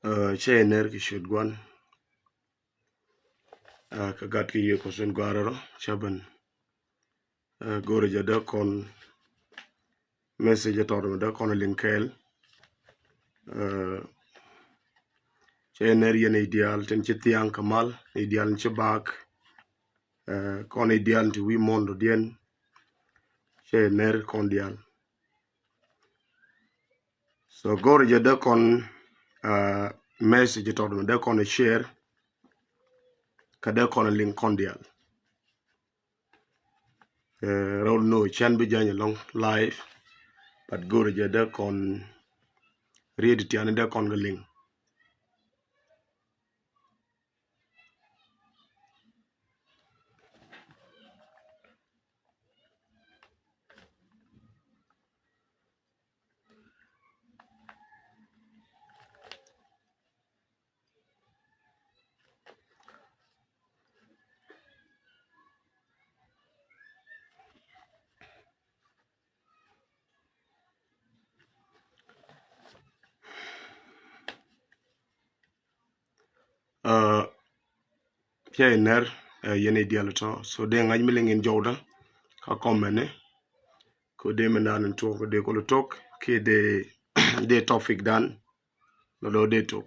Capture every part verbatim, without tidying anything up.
Ɛ, cɛ yɛ ner kɛ ciöt Gua̱n. Ɛ, kɛ Gat kɛ Yiëë Kuɔth in gɔaa rɛl rɔ, cɛ ben. Ɛ, go̱rɛ jɛ dee kɔn message tɔt mɛ dee kɔn liŋ kɛɛl. Ɛ, cɛ yɛ ner yɛn i̱ diaal tin ci thiaŋ kɛ mal, i̱ diaal in ci baak. Ɛ, kɔn i̱ diaal in ti wi̱i̱ muɔ̱ɔ̱n dɔ̱diɛn. Cɛ yɛ ner kɔn diaal. So go̱rɛ jɛ dee kɔn, uh, message tɔt mɛ dee kɔn share, kä dee kɔn liŋ kɔn diaal. Ɛ, rɛw ni ɣöö cɛn bi jany ɛlɔ̱ŋ live, but go̱rɛ jɛ dee kɔn riet tiani dee kɔn kɛ liŋ. Ɛ, cɛ yɛ ner, ɛ, yɛn i̱ diaal tɔ. So dee ŋa̱c mi liŋ in jɔwdä kä comment ni. Kɛ dee mi naan in tuɔk, dee kolo tok kiɛ dee, dee topic dan. Lɔ dee dee tok.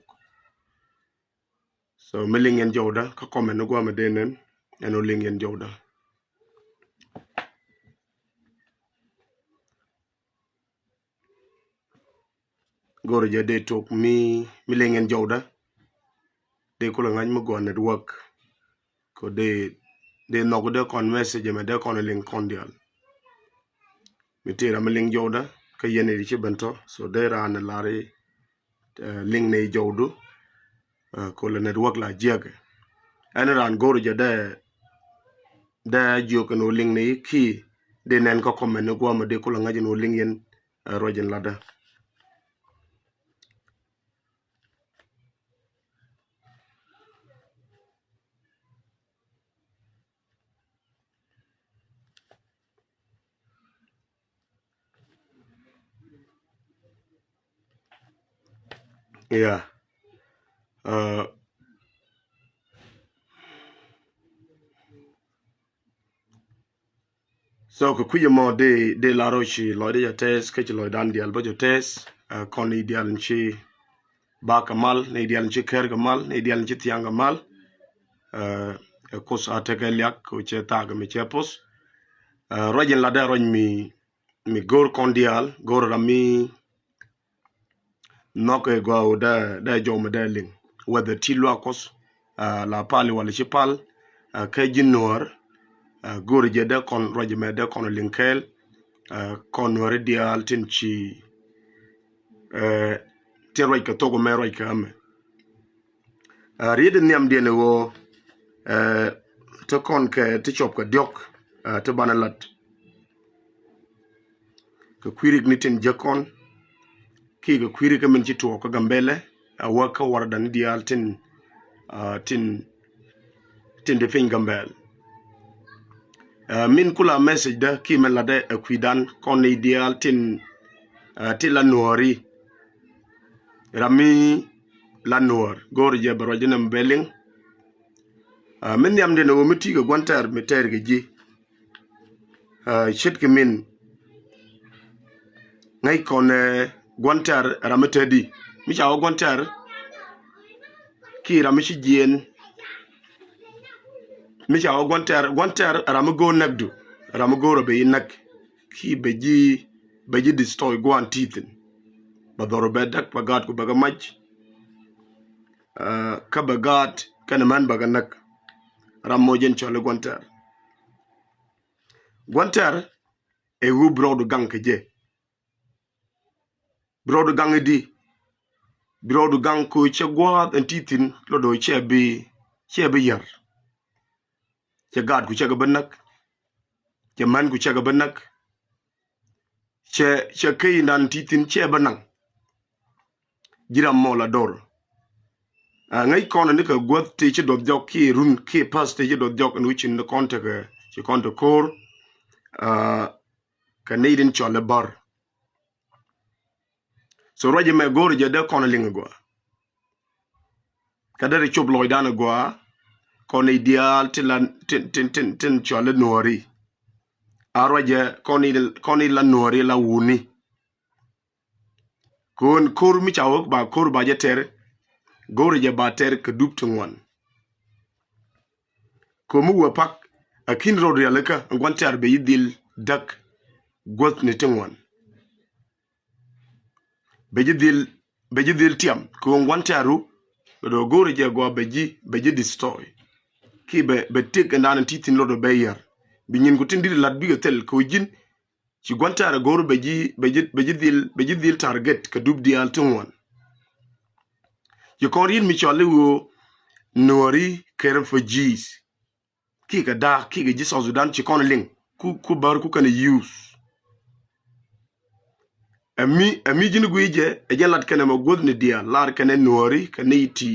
So mi liŋ yɛn jɔwdä kä comment ni guamɛ dee nɛn, ɛn ɔ liŋ yɛn jɔwdä. Go̱rɛ jɛ dee tok mi, mi liŋ yɛn jɔwdä. Dee kulɛ ŋa̱c mi gɔaa network. Kɛ dee, dee nhɔk dee kɔn message mɛ dee kɔn liŋ kɔn diaal. Mi tëë ram mi liŋ jɔwdä kä yɛn i̱ ci ben tɔ. So dee raan lar i̱, ɛ, liŋ ni jɔwdu. Ɛ, kulɛ network la jiäkɛ. Ɛn raan go̱rɛ jɛ dee, dee jiök ɛn ɔ liŋ ni ki dee nɛn kä comment ni guamɛ dee kulɛ ŋa̱c ɛn ɔ liŋ yɛn, ɛ, ruac in latdä. Yeah. Uh, So kɛ kui̱c ɛmɔ dee, dee lar ɔ ci lɔcdä jɛ tɛth, kä ci lɔcdan diaal bä jɛ tɛth, ɛ, kɔn ni diaal in ci bak kɛ mal, ni diaal in ci ker kɛ mal, ni diaal in ci thiaŋ kɛ mal. Ɛ, ɛ Kuoth a tekɛ liak kɛ cɛ thak mi cɛ poth. Ɛ, ruac in latdä ruac mi, mi go̱r kɔn diaal, go̱r ram mi nhɔk ɛ gɔaa ɣöö dee, dee jɔw mɛ dee liŋ. Whether ti luaak Kuɔth, ɛ, la pal i̱ wala ci pal, ɛ, kɛ ji̱ nuäär, ɛ, go̱o̱rɛ jɛ dee kɔn ruac mɛ dee kɔn liŋ kɛɛl, ɛ, kɔn nuääri diaal tin ci, ɛ, tin ruac kɛ thok mɛ ruac kɛ ɛmɛ. Ɛ, riet in nhiamdiɛn ɛ ɣöö, ɛ, ti kɔn kɛ ti cuɔp kɛ diɔ̱k, ɛ, ti banɛ lat. Kɛ kui̱rik ni tin jek kɔn, ki kɛ kui̱rik kä min ci tuɔɔk kä Gambɛlɛ, a wäk kä wardan ni diaal tin, a, tin, tin di piny Gambɛl. A, min kula message dä ki min latdä a kui̱dan kɔn ni diaal tin, a, tin la nuɔɔri. Ram mi la nuɔɔr, go̱o̱r jɛ bɛ ruac di nɛm bɛ liŋ. A, min nhiam din a wä mi ti kɛ gua̱n tɛr mi tɛr kɛ ji̱. Ɛ, ce̱tkɛ min ŋäc kɔn, ɛ, gua̱n tɛr ram mi te di. Mi ca wä gua̱n tɛr ki ram mi ci jiɛɛn. Mi ca wä gua̱n tɛr, gua̱n tɛr ram mi go̱o̱r näkdu, ram mi go̱o̱r ɔ bɛ yi näk. Ki bɛ ji̱, bɛ ji̱ destroy gua̱n ti thi̱n. Bɛ dhɔr bɛ däk, bɛ gaat ku bɛ kɛ mac. Ɛ, kä bɛ gaat kɛnɛ män bɛ kɛ näk. Ram mɔ jɛn cɔl i̱ gua̱n tɛr. Gua̱n tɛr ɛ ɣöö bi rɔɔdu gaŋ kɛ jɛ. Bi rɔɔdu gaŋ i̱di? Bi rɔɔdu gaŋ kɛ ɣöö cɛ gua̱a̱th ɛn ti thi̱n lɔ do̱ cɛ bi, cɛ bi yär. Cɛ gaatku cɛ kɛ bi näk. Cɛ mänku cɛ kɛ bi näk. Cɛ, cɛ key nan ti thi̱n cɛ bi naŋ. Ji̱ ram mɔ la dor. A, ŋäc kɔn ni kɛ guäth ti ci duɔth jɔk ki run ki pa̱th ti ci duɔth jɔk ni wi̱cin ni kɔn tekɛ ci kɔn te ko̱r. A, kɛ ney din cɔl i̱ bär. So ruac ɛmɛ go̱o̱r jɛ dee kɔn liŋ gɔaa. Kä derɛ cop lɔcdan a gɔaa. Kɔn i̱ diaal tin la tin tin tin tin cɔal i̱ nuɔɔri. A ruacɛ kɔn i̱ kɔn i̱ la nuɔɔri la wuni. Kɔn ko̱r mi ca wä ba ko̱r ba jɛ tɛr. Go̱rɛ jɛ ba tɛr kɛ dup ti ŋuan. Ko̱ mi wä pak a kin rɔɔd rialikä gua̱n tɛr bɛ yi dhil däk guäth ni ti ŋuan. Bɛ ji̱ dhil bɛ ji̱ dhil tiam kɛ ɣöö ŋuan tɛ̈ru. Bɛ dɔ̱ go̱o̱rɛ jɛ gɔaa bɛ ji̱ bɛ ji̱ destroy. Ki bɛ bɛ tëk ɛn da̱a̱n ti thi̱n lot ɔ bɛ yär. Bi nyin ku tin di̱t lat bikɛ thil kɛ ɣöö ji̱n ci gua̱n tɛ̈r ɛ go̱o̱r bɛ ji̱ bɛ ji̱ bɛ ji̱ dhil bɛ ji̱ dhil target kɛ dup diaal ti ŋuan. Ci kɔn riet mi cɔl i̱ ɣöö nuɔ̱ɔ̱ri kɛ refugees. Kikɛ da̱a̱k kikɛ ji̱ South Sudan ci kɔn liŋ ku ku bär ku kɛn use. Ɛmi ɛmi ji̱n gui̱i̱ jɛ ɛ jɛn lat kɛnɛ mɛ guäth ni diaal lar kɛnɛ nuɔ̱ɔ̱ri kɛ nɛy ti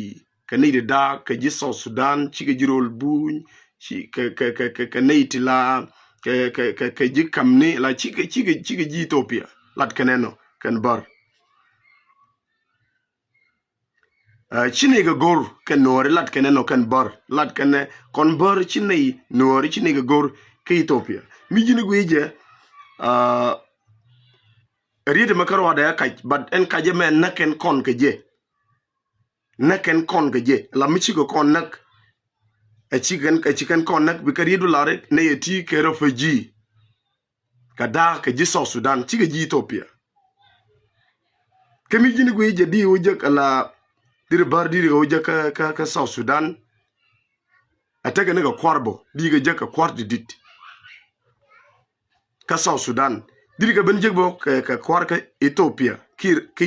kɛ nɛy ti da̱a̱k kɛ ji̱ South Sudan cikɛ ji̱ rol buny ci kɛ kɛ kɛ kɛ kɛ nɛy ti la kɛ kɛ kɛ kɛ ji̱ kamni la cikɛ cikɛ cikɛ ji̱ Ethiopia lat kɛnɛ nɔ kɛn bär. Ci nɛy kɛ go̱r kɛn nuɔɔri lat kɛnɛ nɔ kɛn bär lat kɛnɛ kɔn bär ci nɛy nuɔɔri ci nɛy kɛ go̱r kä Ethiopia. Mi ji̱n i̱ gui̱i̱ jɛ riet mɛ kä ruaadɛ ɛ kac but ɛn kac ɛmɛ näk kɛn kɔn kɛ jɛ. Näk kɛn kɔn kɛ jɛ la mi cikɛ kɔn näk. Ɛ ci kɛn ɛ ci kɛn kɔn näk bi kɛ riet du lar nɛy ɛ ti kɛ refugee. Kɛ da̱a̱k kɛ ji̱ South Sudan cikɛ ji̱ Ethiopia. Kä mi ji̱n i̱ gui̱i̱ jɛ di wä jek ala diri bär diri wä jek kä kä kä South Sudan. A tekɛ ni kɛ kuar bä di kɛ jek kɛ kuar di dit. Kä South Sudan diri kɛ ben jek bä kɛ kɛ kuar kä Ethiopia ki ki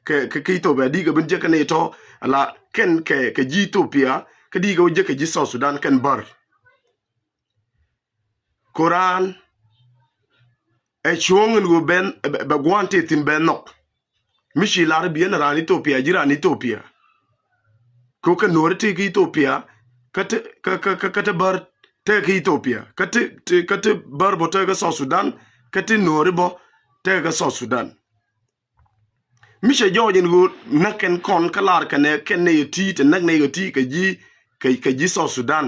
kɛ kɛ kɛ Ethiopia di kɛ ben jek kɛ ni tɔ ala kɛn kɛ kɛ ji̱ Ethiopia kä di kɛ wä jek kɛ ji̱ South Sudan kɛn bär. Koran ɛ cuɔ̱ŋ in ɣöö ben bɛ gua̱a̱n tëë thi̱n ben nhɔk. Mi ci lar biɛn raan Ethiopia ji̱ raan Ethiopia. Kɛ kɛ nuɔ̱ɔ̱ri tëë kä Ethiopia kä te kä kä kä te bär tëë kä Ethiopia kä te te kä te bär bä tëë kä South Sudan kä te nuɔ̱ɔ̱ri bä tëë kä South Sudan. Mi cɛ jɔɔc in ɣöö näk kɛn kɔn kä lar kɛnɛ kɛn nɛy ɛ ti te näk nɛy ɛ ti kɛ ji̱ kɛ kɛ ji̱ South Sudan.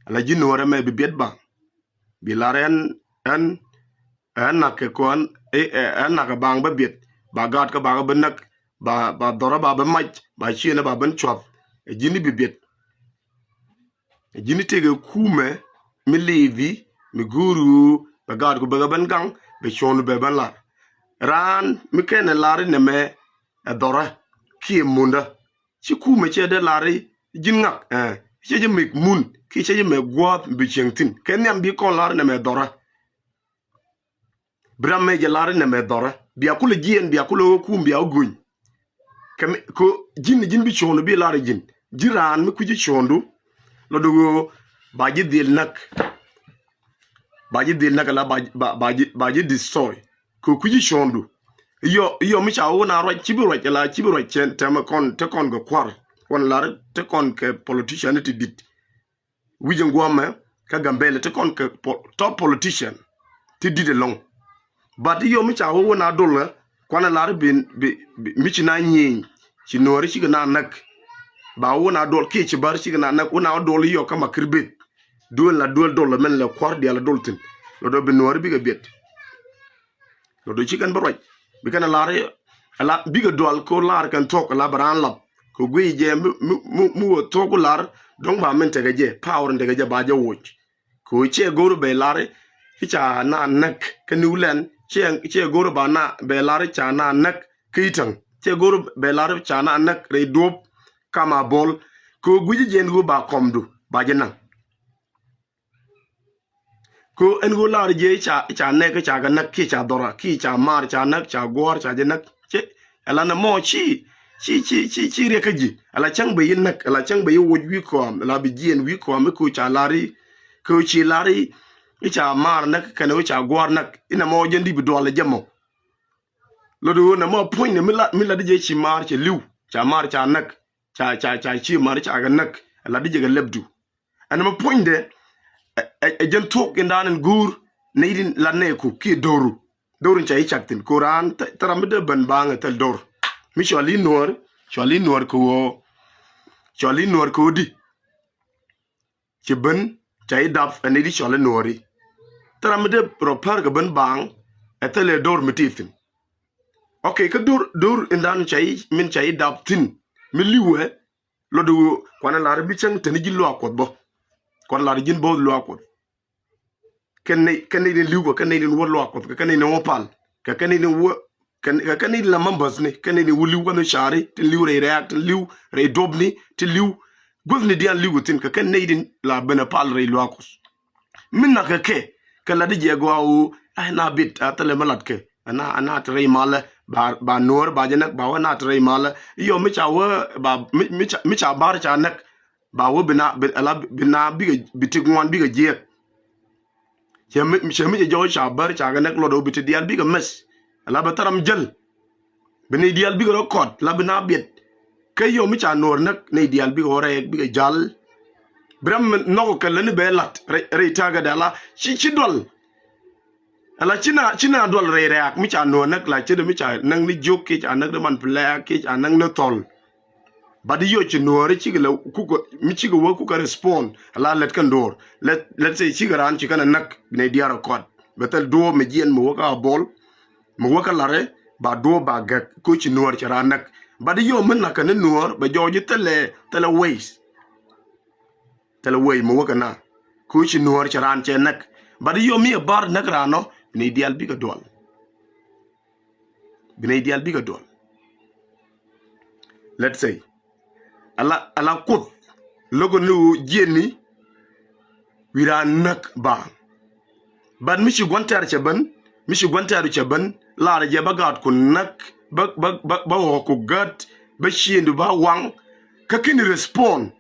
Ala ji̱ nuɔ̱ɔ̱rɛ mɛ bi biɛt ba bi lar ɛn ɛn ɛn nak kɛ kɔn ɛn nak kɛ baŋ bä biɛt ba gaat kä ba kɛ bi näk ba ba dhɔrä ba bi mac ba ciënɛ ba ben cuath. Ɛ ji̱n i̱ bi biɛt. Ji̱n i̱ tëëkɛ kumɛ mi liithi mi guuri ɣöö bɛ gaatku bɛ kɛ ben gaŋ bɛ cuɔ̱ɔ̱ŋdu bɛ ben lar. Raan mi kɛnɛ lar inɛmɛ ɛ dhɔrä kiɛ mundä. Ci kumɛ cɛ dee lar i̱ ji̱n ŋak ɛ cɛ jɛ mɛk mun kiɛ cɛ jɛ mɛk gua̱a̱th mi bi cieŋ thi̱n kɛ nhiam bi kɔn lar inɛmɛ ɛ dhɔrä. Bi ram mɛ jɛ lar inɛmɛ dhɔrä bia kulɛ jiɛn bia kulɛ wä kum bia wä guny. Kɛ mi ko ji̱n ji̱n bi cuɔ̱ɔ̱ŋdu bi lar ji̱n ji̱ raan mi kui̱ci cuɔ̱ɔ̱ŋdu. Lɔ di ɣöö ba ji̱ dhil näk. Ba ji̱ dhil näk ala ba ba ba ji̱ ba ji̱ destroy. Ko kui̱ci cuɔ̱ɔ̱ŋdu. Iyɔ iyɔ mi ca wä na ruac ci bi ruac ala ci bi ruac cɛn tɛmɛ kɔn te kɔn kɛ kuar. Kɔn lar te kɔn kɛ politician ti dit. Wi̱c in guɔmɛ kä Gambɛlɛ ti kɔn kɛ tɔ politician ti dit ɛlɔŋ. But ti yɔ mi ca wä wä na dol ɛ kuanɛ lar bi bi mi ci na nyieny ci nuɔri cikɛ na näk. Ba wä na dol kiɛ ci bär cikɛ na näk wä na wä dol yɔ kä ma kir beth. Duel la duel dol la mɛn la kuar dial la dol thin. Lɔ dɔ bi nuɔri bikɛ biɛt. Lɔ dɔ ci kɛn bä ruac bi kɛn a lar ala bikɛ dual ko lar kɛn thuɔk ala bɛ raan lap. Ko guiy jɛ mi mi mi wä thuɔk ku lar dɔŋ ba min tekɛ jɛ power in tekɛ jɛ ba jɛ woc. Ko cɛ go̱r bɛ lar i̱ ca na näk kä New Land cɛ cɛ go̱r ba na bɛ lar i̱ ca na näk kä Itäŋ cɛ go̱r bɛ lar i̱ ca na näk rɛy duɔp. Kam a bol ko guiy jɛ ni wä ba kɔmdu ba jɛ naŋ. Ko ɛn ɣöö lar jiɛ ca ca nɛk ca kɛ näk kiɛ ca dhɔra kiɛ ca mar ca näk ca guɔ̱ɔ̱r ca jɛ näk. Cɛ ɛla nɛ mɔ ci ci ci ci ci riɛk kä ji̱ ɛla cäŋ bɛ yi näk ɛla cäŋ bɛ yi woc wi̱i̱ kɔam ɛla bi jiɛn wi̱i̱ kɔam mi ko ca lar i̱ ko ci lar i̱ ca mar näk kɛnɛ ɣöö ca guɔ̱ɔ̱r näk inɛ mɔ jɛn di bi dual jɛ mɔ. Lot ɣöö nɛ mɔ puɔ̱ny nɛ mi la mi la di jɛ ci mar cɛ li̱w ca mar ca näk ca ca ca ci mar ca kɛ näk ɛla di jɛ kɛ lɛpdu. Ɛn mɛ puɔ̱nydɛ ɛ jɛn thuɔ̱k in daan in guur nɛy din la nɛɛku kiɛ do̱ru. Do̱ru in ca i̱ cak thi̱n ko raan thil ram mi dee ben baaŋ ɛ thil do̱r mi cɔal i̱ nuɔ̱ɔ̱ri. Cɔal i̱ Nuɔɔr kɛ ɣöö, cɔal i̱ Nuɔɔr kɛ ɣöö di? Ci ben ca i̱ dap ɛ nɛy di cɔal i̱ Nuɔɔri. Thil ram mi dee rɔ pär kɛ ben baaŋ ɛ thilɛ do̱r mi ti thi̱n. Ok, kä do̱r, do̱r indan ca i̱, min ca i̱ dap thi̱n mi li̱wɛ. Lot i̱ ɣöö kuanɛ lar i̱ bi cäŋ te ni ji̱n luaak Kuɔth bä. Kuanɛ lar i̱ ji̱n bo̱o̱th luaak Kuɔth. Kɛn nɛy, kɛn nɛy tin li̱w kɛ kɛn nɛy tin wä luaak Kuɔth kɛ kɛn nɛy tin wä pal kɛ kɛn nɛy tin wä, kɛ kɛn nɛy tin la members ni, kɛn nɛy tin wä li̱w kɛn cari, tin li̱w rɛy rɛ̈ɛ̈k, tin li̱w rɛy duɔ̱pni, tin li̱w guäthni diaal li̱w kɛ thi̱n kɛ kɛn nɛy tin la ben ɛ pal rɛy luaak Kuɔth. Mi nhɔkɛ kɛ, kɛ lat i̱ jɛ gɔaa ɣöö a na bit a thilɛ mi lat kɛ. Ana, ana te rɛy malä ba, ba Nuɔɔr ba jɛ näk ba wä na te rɛy malä. Iyɔ mi ca wä ba, mi, mi ca, mi ca Bär ca näk ba wä bi na, bi, ala, bi na bikɛ, bi ti ŋuan bikɛ jiɛk. Cɛ mi, cɛ mi cɛ jɔw ca Bär ca kɛ näk lot wä bi ti diaal bikɛ mɛs. Ala bɛ thil ram jäl. Bi nɛy diaal bikɛ rɔ kɔt la bi na biɛt. Kä yom mi ca Nuɔɔr näk nɛy diaal bikɛ wä rɛɛk bikɛ jal. Bi ram mi nhɔk kɛ lä ni bɛ lat rɛy, rɛy ta̱a̱ kɛ dee ala ci, ci dual. Ala ci na, ci na dual rɛy rɛ̈ɛ̈k mi ca Nuɔɔr näk la ci dee mi ca näk ni jiök kiɛ ca näk ni man plɛɛk kiɛ ca näk ni thɔl. But i̱ yɔ ci Nuɔɔri cikɛ la kukɛ, mi cikɛ wä kukɛ respond ala lät kɛn do̱r. Let, let's say cikɛ raan ci kɛn a näk bi nɛy diaal rɔ kɔt. Bɛ thil duɔ̱ɔ̱p mi jiɛn mi wä kä a bol. Mi wä kä larɛ ba duɔ̱ɔ̱p ba gɛk ko ci Nuɔɔr cɛ raan näk. But i̱ yɔ mi näk kɛ ni Nuɔɔr bɛ jɔɔc i̱ thilɛ, thilɛ ways. Thilɛ wec mi wä kɛ na. Kɛ ɣöö ci Nuɔɔr cɛ raan cɛ näk. But i̱ yɔ mi ɛ Bär näk raan ɔ bi nɛy diaal bikɛ dual. Bi nɛy diaal bikɛ dual. Let's say ala, ala Kuoth lo̱k ni ɣöö jiɛni wi̱i̱ raan näk baaŋ. But mi ci gua̱n tɛ̈r cɛ ben, mi ci gua̱n tɛ̈r cɛ ben, lar jɛ bä gaatku näk, bä, bä, bä, bä ɣɔ̱ɔ̱kku gät, bä ciëëndu bä waŋ. Kä kini respond.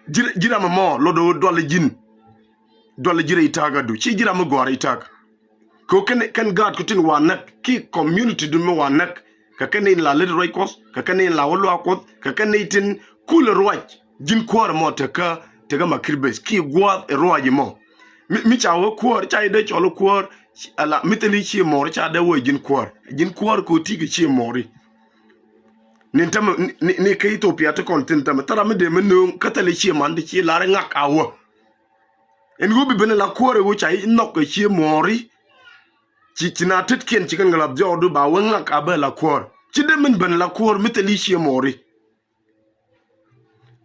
Ji̱, ji̱ ram ɛmɔ lot ɣöö dual ji̱n. Dual ji̱ rɛy ta̱a̱kädu ci ji̱ ram mi gɔ̱a̱r rɛy ta̱a̱kä. Kɛ ɣöö kɛn, kɛn gaatku tin wa näk ki community dun mi wa näk. Kɛ kɛn in la lät ruac Kuɔth, kɛ kɛn in la wä luaak Kuɔth, kɛ kɛn in tin kulɛ ruac ji̱n kuäär ɛmɔ tekä, tekä ma kirbeth ki gua̱a̱th ɛ ruac ɛmɔ. Mi, mi ca wä kuäär ca i̱ dee cɔl kuäär. Ala mi thil i̱ cie mɔɔri ca dee wä ji̱n kuäär, ji̱n kuäär kɛ ɣöö ti kɛ cie mɔɔri. Ni tämɛ ni, ni, ni kä Ethiopia ti kɔn thi̱n tämɛ thil ram mi dee mi nööŋ kä thil i̱ cie man ti cie lar i̱ ŋak a wä. Ɛn ɣöö bi ben ala kuäär ɛ ɣöö ca i̱ nhɔk kɛ cie mɔɔri. Ci, ci na tetkiɛn ci kɛn kɛ lath jɔɔdu ba wä ŋak a bä ala kuäär. Ci dee min ben ala kuäär mi thil i̱ cie mɔɔri.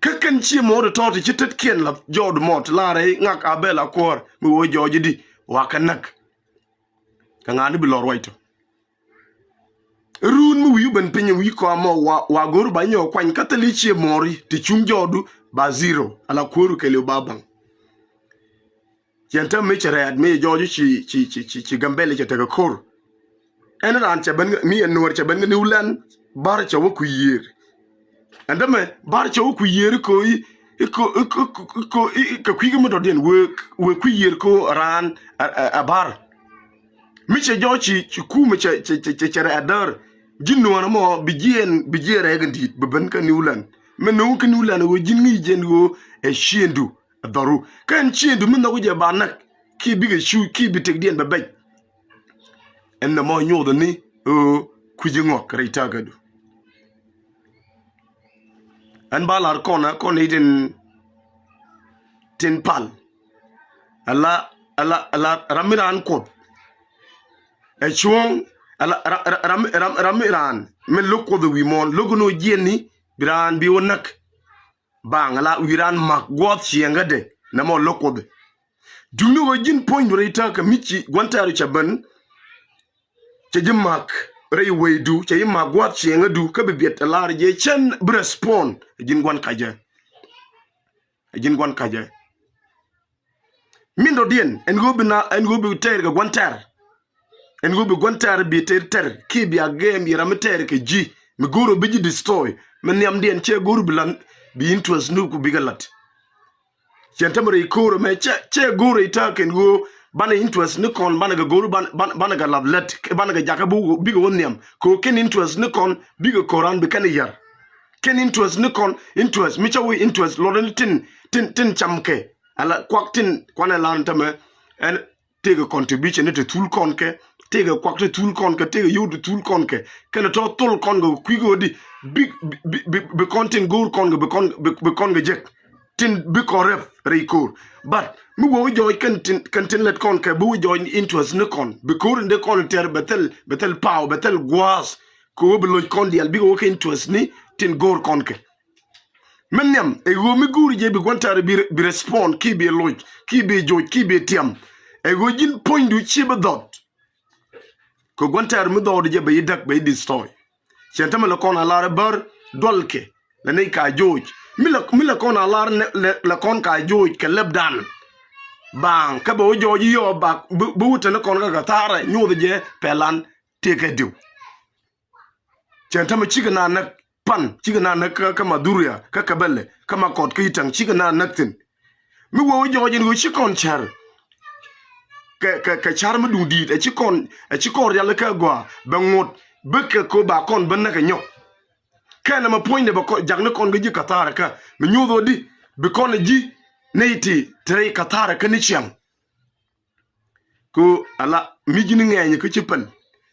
Kä kɛn cie mɔɔri tɔ̱ ti ci tetkiɛn lath jɔɔdu mɔ ti lar i̱ ŋak a bä ala kuäär mi wä jɔɔc i̱di wa kɛ näk. Kɛ ŋa̱a̱ni bi lɔ ruac tɔ. Run mi wi̱i̱ ben piny wi̱i̱ kɔamɔ wa, wa go̱r ba nyɔk kuany kä thil i̱ cie mɔɔri ti cuŋ jɔɔdu ba zero ala kuääru kɛɛliw ba baŋ. Cɛn täämɛ mi cɛ rɛɛt mi jɔɔc ci, ci, ci, ci, ci Gambɛl cɛ tekɛ ko̱r. Ɛn raan cɛ ben mi ɛ Nuɔɔr cɛ ben kä New Land, Bär cɛ wä kui̱ yiër. Ɛn dämɛ Bär cɛ wä kui̱ yiër i̱ ko̱ i̱, i̱ ko̱, i̱ ko̱, i̱ ko̱, i̱ ko̱, i̱ kɛ kui̱ kä mi dɔ̱diɛn wee, wee kui̱ yiër ko̱ raan ɛ, ɛ, ɛ Bär. Mi cɛ jɔɔc ci, ci kumɛ cɛ, cɛ, cɛ, cɛ, cɛ rɛɛt däär. Ji̱ Nuɔɔr ɛmɔ bi jiɛɛn, bi jiɛɛn rɛɛk in di̱i̱t bi ben kä New Land. Mɛ no̱o̱ŋ kä New Land ɣöö ji̱n ŋi̱i̱c jɛn ɣöö ɛ ciëndu. Dhɔru kɛn ciëndu mi nhɔk jɛ ba näk ki bikɛ cu ki bi tekdiɛn bɛ bɛc. Ɛn nɔmɔ nyothɛ ni ɣöö kui̱ci ŋɔk rɛy ta̱a̱kädu. Ɛn ba lar kɔn ɛ kɔn i̱ tin, tin pal. Ala, ala, ala ram mi raan Kuɔth. Ɛ cuɔ̱ŋ ala ra, ra, ram, ram, ram mi raan mi lo̱k Kuɔth ɛ wi̱i̱ muɔ̱ɔ̱n lo̱k ni ɣöö jiɛn ni bi raan bi wä näk. Baŋ la wi̱i̱ raan ma̱k gua̱a̱th ciɛŋädɛ nɛmɔ lo̱k Kuoth. Duŋni ɣöö ji̱n puɔ̱nydu rɛy ta̱a̱kä mi ci gua̱n tɛ̈ru cɛ ben. Cɛ ji̱ ma̱k rɛy wecdu cɛ ji̱ ma̱k gua̱a̱th ciɛŋädu kä bi biɛt ɛ lar jɛ cɛn bi respond. Ɛ ji̱n gua̱n kacä. Ɛ ji̱n gua̱n kacä. Min dɔ̱diɛn ɛn ɣöö bi na ɛn ɣöö bi tɛɛr kɛ gua̱n tɛ̈r. Ɛn ɣöö bi gua̱n tɛ̈r bi tɛr tɛr kiɛ bi a gɛɛm yɛ ram mi tɛɛr kɛ ji̱ mi go̱o̱r ɔ bi ji̱ destroy. Mi nhiamdiɛn cɛ go̱o̱r bi lan bi interest ni ku bikɛ la̱t. Cɛn tämɛ rɛy ko̱o̱r ɛmɛ cɛ, cɛ go̱o̱r rɛy ta̱a̱ kɛn ɣöö banɛ interest ni kɔn banɛ kɛ go̱o̱r ban, ban, banɛ kɛ lath lät banɛ kɛ jakä bikɛ wä nhiam kɛ ɣöö kɛn interest ni kɔn bikɛ ko̱ran bi kɛn yär. Kɛn interest ni kɔn interest mi cä wee interest luɔtdä ni tin, tin, tin cam kɛ. Ala kuak tin kuanɛ lan tämɛ ɛn tëëkɛ contribution ni te thul kɔn kɛ tëëkɛ kuak ti thul kɔn kɛ, tëëkɛ yio̱w ti thul kɔn kɛ, kɛnɛ tɔ̱ thol kɔn kɛ kui̱ ɣöö di bi, bi, bi, bi kɔn tin go̱o̱r kɔn kɛ, bi kɔn, bi, bi kɔn kɛ jek tin bi kɔn rɛp rɛy ko̱o̱r. But mi wee wä jɔɔc kɛn tin, kɛn tin lät kɔn kɛ, bi wä jɔɔc interest ni kɔn, bi ko̱o̱r in dee kɔn tɛr bɛ thil, bɛ thil paw, bɛ thil gua̱a̱th, kɛ wä bi loc kɔn diaal bikɛ wä kɛ interest ni tin go̱o̱r kɔn kɛ. Mi nhiam ɛ ɣöö mi go̱o̱ri jɛ bi gua̱n tɛr bi, bi respond, ki bi loc, ki bi joc, ki bi tiam. Ɛ ɣöö ji̱n puɔ̱nydu ci bi dhɔt. Kɛ gua̱n tɛr mi dhɔt jɛ bɛ yi däk, bɛ yi destroy. Cɛn tämɛ lɛ kɔn a lar bär duɔlkɛ lɛ nɛy ka joc. Mi lɛ, mi lɛ kɔn a lar nɛ, lɛ, lɛ kɔn ka joc kɛ lɛpdan. Baaŋ kä bɛ wä jɔɔc i̱ yɔɔ bak bi, bi wä tɛn kɔn kä kɛ thaarɛ nyoth jɛ pɛlan tëëkɛ diw. Cɛn tämɛ cikɛ na näk pan, cikɛ na näk kä, kä Madhuria, kä Kɛbɛlɛ, kä Makɔt, kä Itaŋ, cikɛ na näk thi̱n. Mi wee wä jɔɔc in ɣöö ci kɔn cär kɛ, kɛ, kɛ cär mi duŋ di̱i̱t, ɛ ci kɔn, ɛ ci kɔn rial kä gɔaa bɛ ŋot bikɛ ko ba kɔn bä näk ɛ nyɔk. Kɛn ɛmɛ puɔ̱nydɛ bɛ kɔn jak ni kɔn kä ji̱ kathara kä mi nyoth ɣöö di bi kɔn ɛ ji̱ nɛy ti te rɛy kathara kä ni ciaŋ. Ko ala mi ji̱n ŋɛɛny kä ci päl,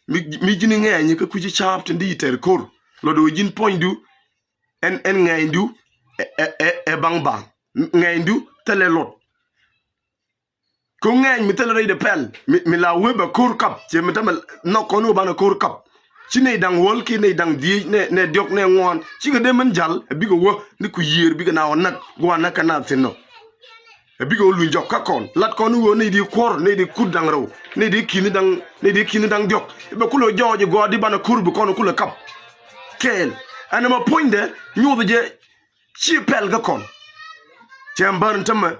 mi, mi ji̱n ŋɛɛny kä kui̱ ci ca̱a̱p tin di tɛr ko̱r. Lɔ do̱ ji̱n puɔ̱nydu ɛn, ɛn ŋɛɛnydu ɛ, ɛ, ɛ, ɛ baŋ baŋ. Ŋɛɛnydu thilɛ luɔt. Ko ŋɛɛny mi thilɛ rɛydɛ pɛl mi, mi la wee bɛ ko̱r kap, cɛ mi tämɛ nhɔk kɔn wä banɛ ko̱r kap. Ci nɛy da̱ŋ wäl kiɛ nɛy da̱ŋ dhieec, nɛ, nɛ diɔ̱k, nɛ ŋuan, cikɛ dee min ja̱l ɛ bikɛ wä ni ku yiëër bikɛ na wä näk, gua̱a̱ näk kɛ na thi̱n nɔ. Ɛ bikɛ wä luny jɔk kä kɔn, lat kɔn i̱ ɣöö nɛy di kuɔ̱r, nɛy di kut da̱ŋ rɛw, nɛy di ki̱ni da̱ŋ, nɛy di ki̱ni da̱ŋ diɔ̱k. I̱ bɛ kulɛ jɔɔc i̱ gɔaa di banɛ ko̱r bi kɔn kulɛ kap. Kɛɛl ɛn ɛmɛ puɔ̱nydɛ nyoth jɛ ci pɛl kä kɔn. Cɛ ɛm bär ɛn tämɛ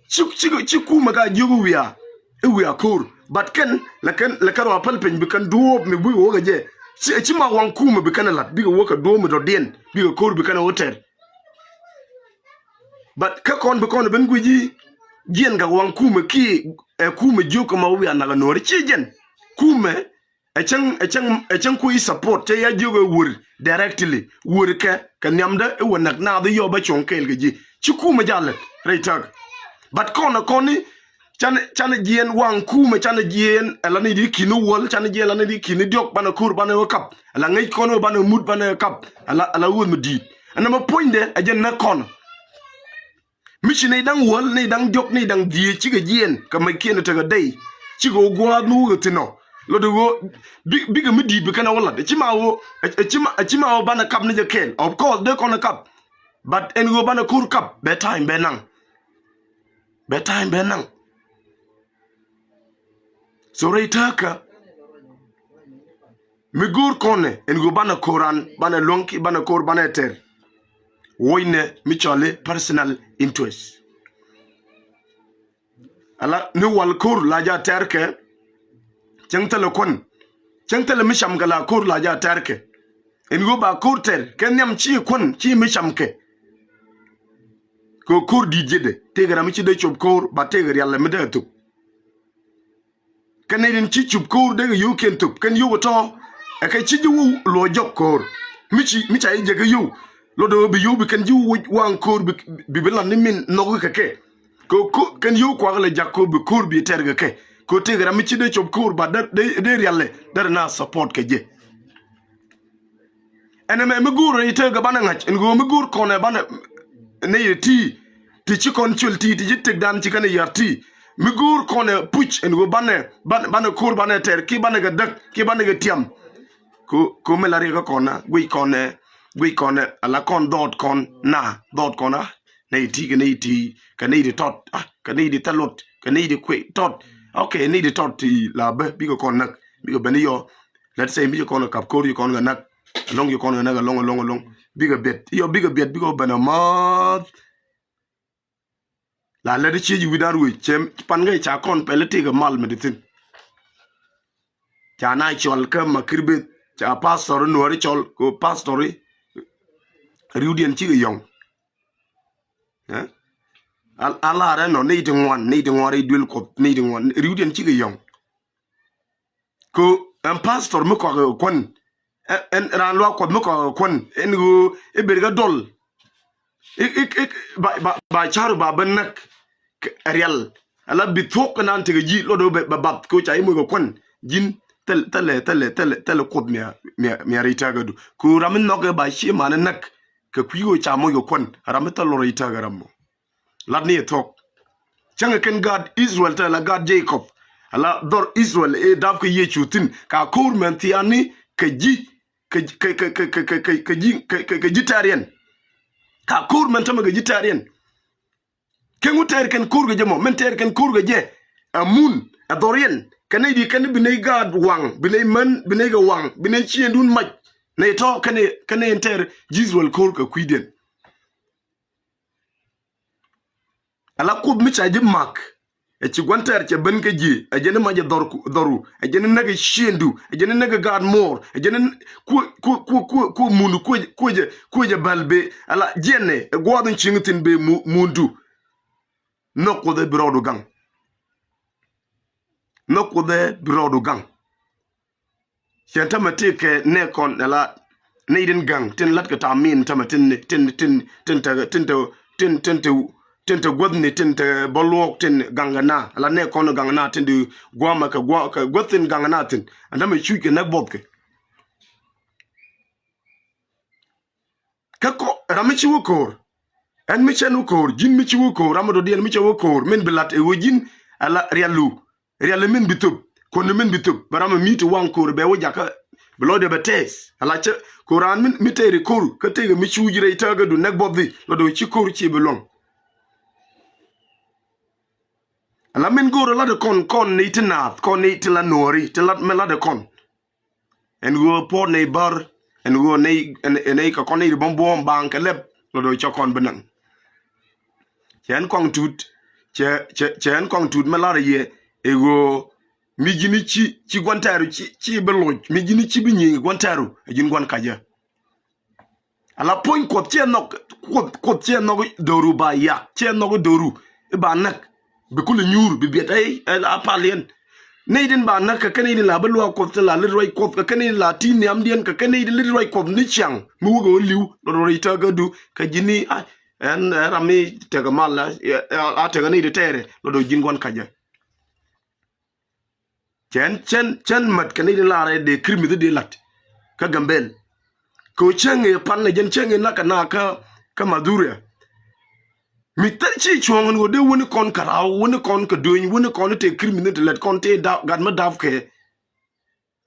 ci, ci, ci kumɛ ka jiök i̱ wiaa, i̱ wiaa ko̱r. But kɛn lɛ kɛn, lɛ kɛn rɔ a päl piny bi kɛn duɔ̱ɔ̱p mi bikɛ wä kɛ jɛ. Ci, ci ma waŋ kumɛ bi kɛn ɛ la̱t, bikɛ wä kɛ duɔ̱ɔ̱p mi dɔ̱diɛn, bikɛ ko̱r bi kɛn ɛ wä tɛr. But kä kɔn bi kɔn ben guic i̱ jiɛn gak waŋ kumɛ kiɛ, ɛ, kumɛ jiök kɛ ma wiaa nak ɛ nuɔ̱ɔ̱ri ci jɛn. Kumɛ ɛ cäŋ, ɛ cäŋ, ɛ cäŋ kui̱ support cɛ ya jiök ɛ wur directly, wur kɛ, kɛ nhiamdä i̱ wä näk naath i̱ yɔp bä cuɔ̱ŋ kɛɛl kɛ ji̱. Ci kumɛ jalɛ rɛy täk. But kɔn ɛ kɔn i̱ canɛ, canɛ jiɛɛn waŋ kumɛ, canɛ jiɛɛn ɛ la nɛy di ki̱ni wäl, canɛ jiɛɛn la nɛy di ki̱ni diɔ̱k banɛ ko̱r banɛ wä kap. Ɛ la ŋäc kɔn wä banɛ mut banɛ kap. Ɛ la, ɛ la wuth mi di̱i̱t. Ɛn ɛmɛ puɔ̱nydɛ ɛ jɛn näk kɔn. Mi ci nɛy da̱ŋ wäl, nɛy da̱ŋ diɔ̱k, nɛy da̱ŋ dhieec cikɛ jiɛɛn kɛ mɛckiɛn tekɛ dɛy. Cikɛ wä gua̱a̱th mi wä kɛ thi̱n ɔ. Lot ɛ ɣöö bi, bikɛ mi di̱i̱t bi kɛn ɛ wä lat. Ɛ ci ma wä, ɛ, ɛ ci ma, ɛ ci ma wä banɛ kap ni jɛ kɛɛl. Of course dee kɔn ɛ kap. But ɛn ɣöö banɛ ko̱r kap bɛ time bɛ naŋ. Bɛ time bɛ naŋ. So rɛy täkä mi go̱o̱r kɔnɛ ɛn ɣöö banɛ ko̱r an, banɛ luäŋ kiɛ banɛ ko̱r banɛ tɛr. Wuɔ̱cnɛ mi cɔali personal interest. Ala ni wal ko̱r la ja tɛr kɛ. Cäŋ thilɛ kuän. Cäŋ thilɛ mi cam kɛ la ko̱r la ja tɛr kɛ. Ɛn ɣöö ba ko̱r tɛr kɛ nhiam ci kuän ci mi cam kɛ. Kɛ ko̱r di̱i̱t ji̱dɛ tëëkɛ ram mi ci dee cop ko̱r ba tëëkɛ rial mi dee thuk. Kɛn nɛy tin ci cup ko̱o̱r dee kɛ yio̱w kiɛn thöp kɛn yio̱w kɛ tɔ̱. Ɛ kɛ ci ji̱ wä luɔc jɔk ko̱o̱r mi ci, mi ca ji̱ jɛ kɛ yio̱w. Lot ɛ ɣöö bi yio̱w bi kɛn ji̱ wä waŋ ko̱o̱r bi, bi, bi lan ni min nhɔk kɛ kɛ. Kɛ, kɛ kɛn yio̱w kuak lɛ jak ko̱o̱r bi ko̱o̱r bi tɛr kɛ kɛ. Kɛ tëëkɛ ram mi ci dee cop ko̱o̱r ba dee, dee, dee rial lɛ derɛ na support kɛ jɛ. Ɛn ɛmɛ mi go̱o̱r rɛy tëëkɛ banɛ ŋa̱c ɛn ɣöö mi go̱o̱r kɔnɛ banɛ nɛy ɛ ti, ti ci kɔn cuël ti, ti ci tëkdan ci kɛn ɛ yar ti. Mi go̱o̱r kɔnɛ puc ɛn ɣöö banɛ, banɛ, banɛ ko̱o̱r banɛ tɛr ki banɛ kɛ däk ki banɛ kɛ tiam. Ko, ko mi la riɛk kä kɔn na guic kɔnɛ, guic kɔnɛ ala kɔn dhɔɔt kɔn na, dhɔɔt kɔn a nɛy ti kɛ nɛy ti, kɛ nɛy ti tɔt, ah, kɛ nɛy ti thɛl lot, kɛ nɛy ti kui̱ tɔt. Ok, nɛy ti tɔt ti la bä bikɛ kɔn näk, bikɛ ben i̱ yɔ. Let's say mi ci kɔn kɛ kap ko̱r ci kɔn kɛ näk. Ɛlɔ̱ŋ ci kɔn kɛ näk ɛlɔ̱ŋ, ɛlɔ̱ŋ, ɛlɔ̱ŋ. Bikɛ biɛt. Yɔ bikɛ biɛt bikɛ ben a math. La lɛt ci ci wi̱dan ruëë cɛ pan kɛ ca kɔn pɛl i̱ tëëkɛ mal mi di thi̱n. Ca na cɔl kä Makir Beth ca pastor i̱ nuɔ̱ɔ̱ri cɔl kɛ pastor i̱ riwdiɛn cikɛ yɔ̱ŋ. Ɛ? Al-, alarɛ nɔ nɛy ti ŋuan, nɛy ti ŋuan rɛy duël Kuɔth, nɛy ti ŋuan riwdiɛn cikɛ yɔ̱ŋ. Kɛ ɛn pastor mi kɔakɛ kuän. Ɛn, ɛn raan luaak Kuɔth mi kɔakɛ kuän. Ɛn ɣöö i̱ ber kɛ dɔl. I̱, i̱, i̱, ba, ba, ba ca̱r ba ben näk. Kɛ rial. Ala bi thuɔ̱k kɛ naan tekɛ ji̱ luɔt ɣöö bɛ, bɛ bath kɛ ɣöö ca i̱ moc kɛ kuän. ji̱n thil, thilɛ, thilɛ, thilɛ, thilɛ Kuoth mia, mia, mia rɛy tääkädu. Kɛ ɣöö ram mi nhɔk ɛ ba cie manɛ näk kɛ kui̱ ɣöö ca moc kɛ kuän, ram mi thil lɔ rɛy tääkä ram mɔ. Lat ni ɛ thuɔ̱k. Cäŋɛ kɛn gaat Israel te la gaat Jacob. Ala dhɔr Israel ëë dap kɛ Yecu thi̱n. Ka ko̱r mɛn thiaani kɛ ji̱, kɛ, kɛ, kɛ ji̱, kɛ, kɛ, kɛ ji̱ tɛ̈riɛn. Ka ko̱r mɛn tämɛ kɛ ji̱ tɛ̈riɛn. Kɛ ŋu tɛɛr kɛn ko̱r kɛ jɛ mɔ, min tɛɛr kɛn ko̱r kɛ jɛ. Ɛ mun, ɛ dhɔriɛn, kɛ nɛy di kɛn bi nɛy gaat waŋ, bi nɛy män, bi nɛy kɛ waŋ, bi nɛy ciëŋdun mac. Nɛy tɔ̱ kɛn, kɛn nɛy in tɛɛr ji̱ Israel ko̱r kɛ kui̱diɛn. Ala Kuoth mi ca ji̱ mak. Ɛ ci gua̱n tɛɛr cɛ ben kä ji̱, ɛ jɛn i̱ mac ɛ dhɔr, dhɔru, ɛ jɛn i̱ näk ɛ ciëŋdu, ɛ jɛn i̱ näk ɛ gaat muɔɔr, ɛ jɛn i̱ ku, ku, ku, ku, ku mundu, ku, ku jɛ, ku jɛ bäl bee, ala jiɛn ɛ, ɛ gua̱a̱th in cieŋ thi̱n bee mu, mundu. Nhɔk Kuoth ɛ bi rɔɔdu gaŋ. Nhɔk Kuoth ɛ bi rɔɔdu gaŋ. Cɛ tämɛ tëëkɛ nɛ kɔn ala nɛy din gaŋ tin la̱tkɛ ta̱a̱ min tämɛ tin, tin, tin, tin te, tin te, tin, tin te, tin te guäthni, tin te bä luɔɔk, tin gaŋkɛ na ala nɛ kɔn gaŋ na tin di gua̱a̱mɛ kɛ gua̱a̱ kɛ guäth tin gaŋ na thi̱n. Ɛn tämɛ cuc kɛ näk buɔthkɛ. Kä kɔ ram mi ci wä ko̱o̱r. Ɛn mi cɛn wä ko̱o̱r, ji̱n mi ci wä ko̱o̱r, ram mi dɔ̱diɛn mi cɛ wä ko̱o̱r min bi la̱t ɛ ɣöö ji̱n ala rialu. Riali min bi thöp, kuɔni min bi thöp, bɛ ram mi ti waŋ ko̱r bɛ wä jakä, bi lɔcdɛ bɛ tɛɛth. Ala cä ko̱r raan mi, mi tɛɛri ko̱r, kä tëëkɛ mi cuuc rɛy tääkädu nɛk buɔthi, lɔcdɛ wä ci ko̱r ci bi luäŋ. Ala min go̱o̱r latdɛ kɔn, kɔn ni ti naath, kɔn ni ti la nuɔ̱ɔ̱ri, ti lat, mi latdɛ kɔn. Ɛn ɣöö puɔ̱t nɛy bär, ɛn ɣöö nɛy, ɛn, ɛn nɛy kɛ kɔn nɛy di bä buɔ̱ɔ̱m baaŋ kɛ lɛp, lɔ do̱ cɛ kɔn bi näŋ. Cɛ ɛn kɔaŋ tut, cɛ, cɛ, cɛ ɛn kɔaŋ tut mi lar yɛ, ɛ ɣöö mi ji̱n ci, ci gua̱n tɛɛru, ci, ci bi loc, mi ji̱n ci bi nyieny gua̱n tɛɛru, ɛ ji̱n gua̱n kacä. Ala puɔ̱ny Kuɔth cɛ nhɔk, Kuɔth, Kuɔth cɛ nhɔk do̱ru ba yak, cɛ nhɔk do̱ru i̱ ba näk. Bi kulɛ nyuur, bi biɛt ɛ, ɛ, a pal yɛn. Nɛy din ba näk kɛ kɛn nɛy din la bi luaak Kuɔth tin la lit ruac Kuɔth, kɛ kɛn nɛy din la ti nhiamdiɛn, kɛ kɛn nɛy din lit ruac Kuɔth ni ciaŋ. Mi wä kɛ wä li̱w, lɔ rɔ rɛy tääkädu, kɛ ji̱n ni, a, ɛn, ɛn ram mi tekɛ mal, a, a, a tekɛ nɛy di tɛɛrɛ, lɔ dɔ ji̱n gua̱n kacä. Cɛn, cɛn, cɛn mät kɛ ni di lar ɛ dee Kirmith di la̱t kä Gambel. Kɛ ɣöö cäŋ ëë pan ɛ jɛn cäŋ ëë nak kɛ na kä, kä Madhuria. Mi thil ci cuɔ̱ɔ̱ŋ ɛn ɣöö dee wäni kɔn kɛ raw, wäni kɔn kɛ dueny, wäni kɔn i̱ tëë Kirmith in te lät kɔn tëë dap, gat mi dap kɛ.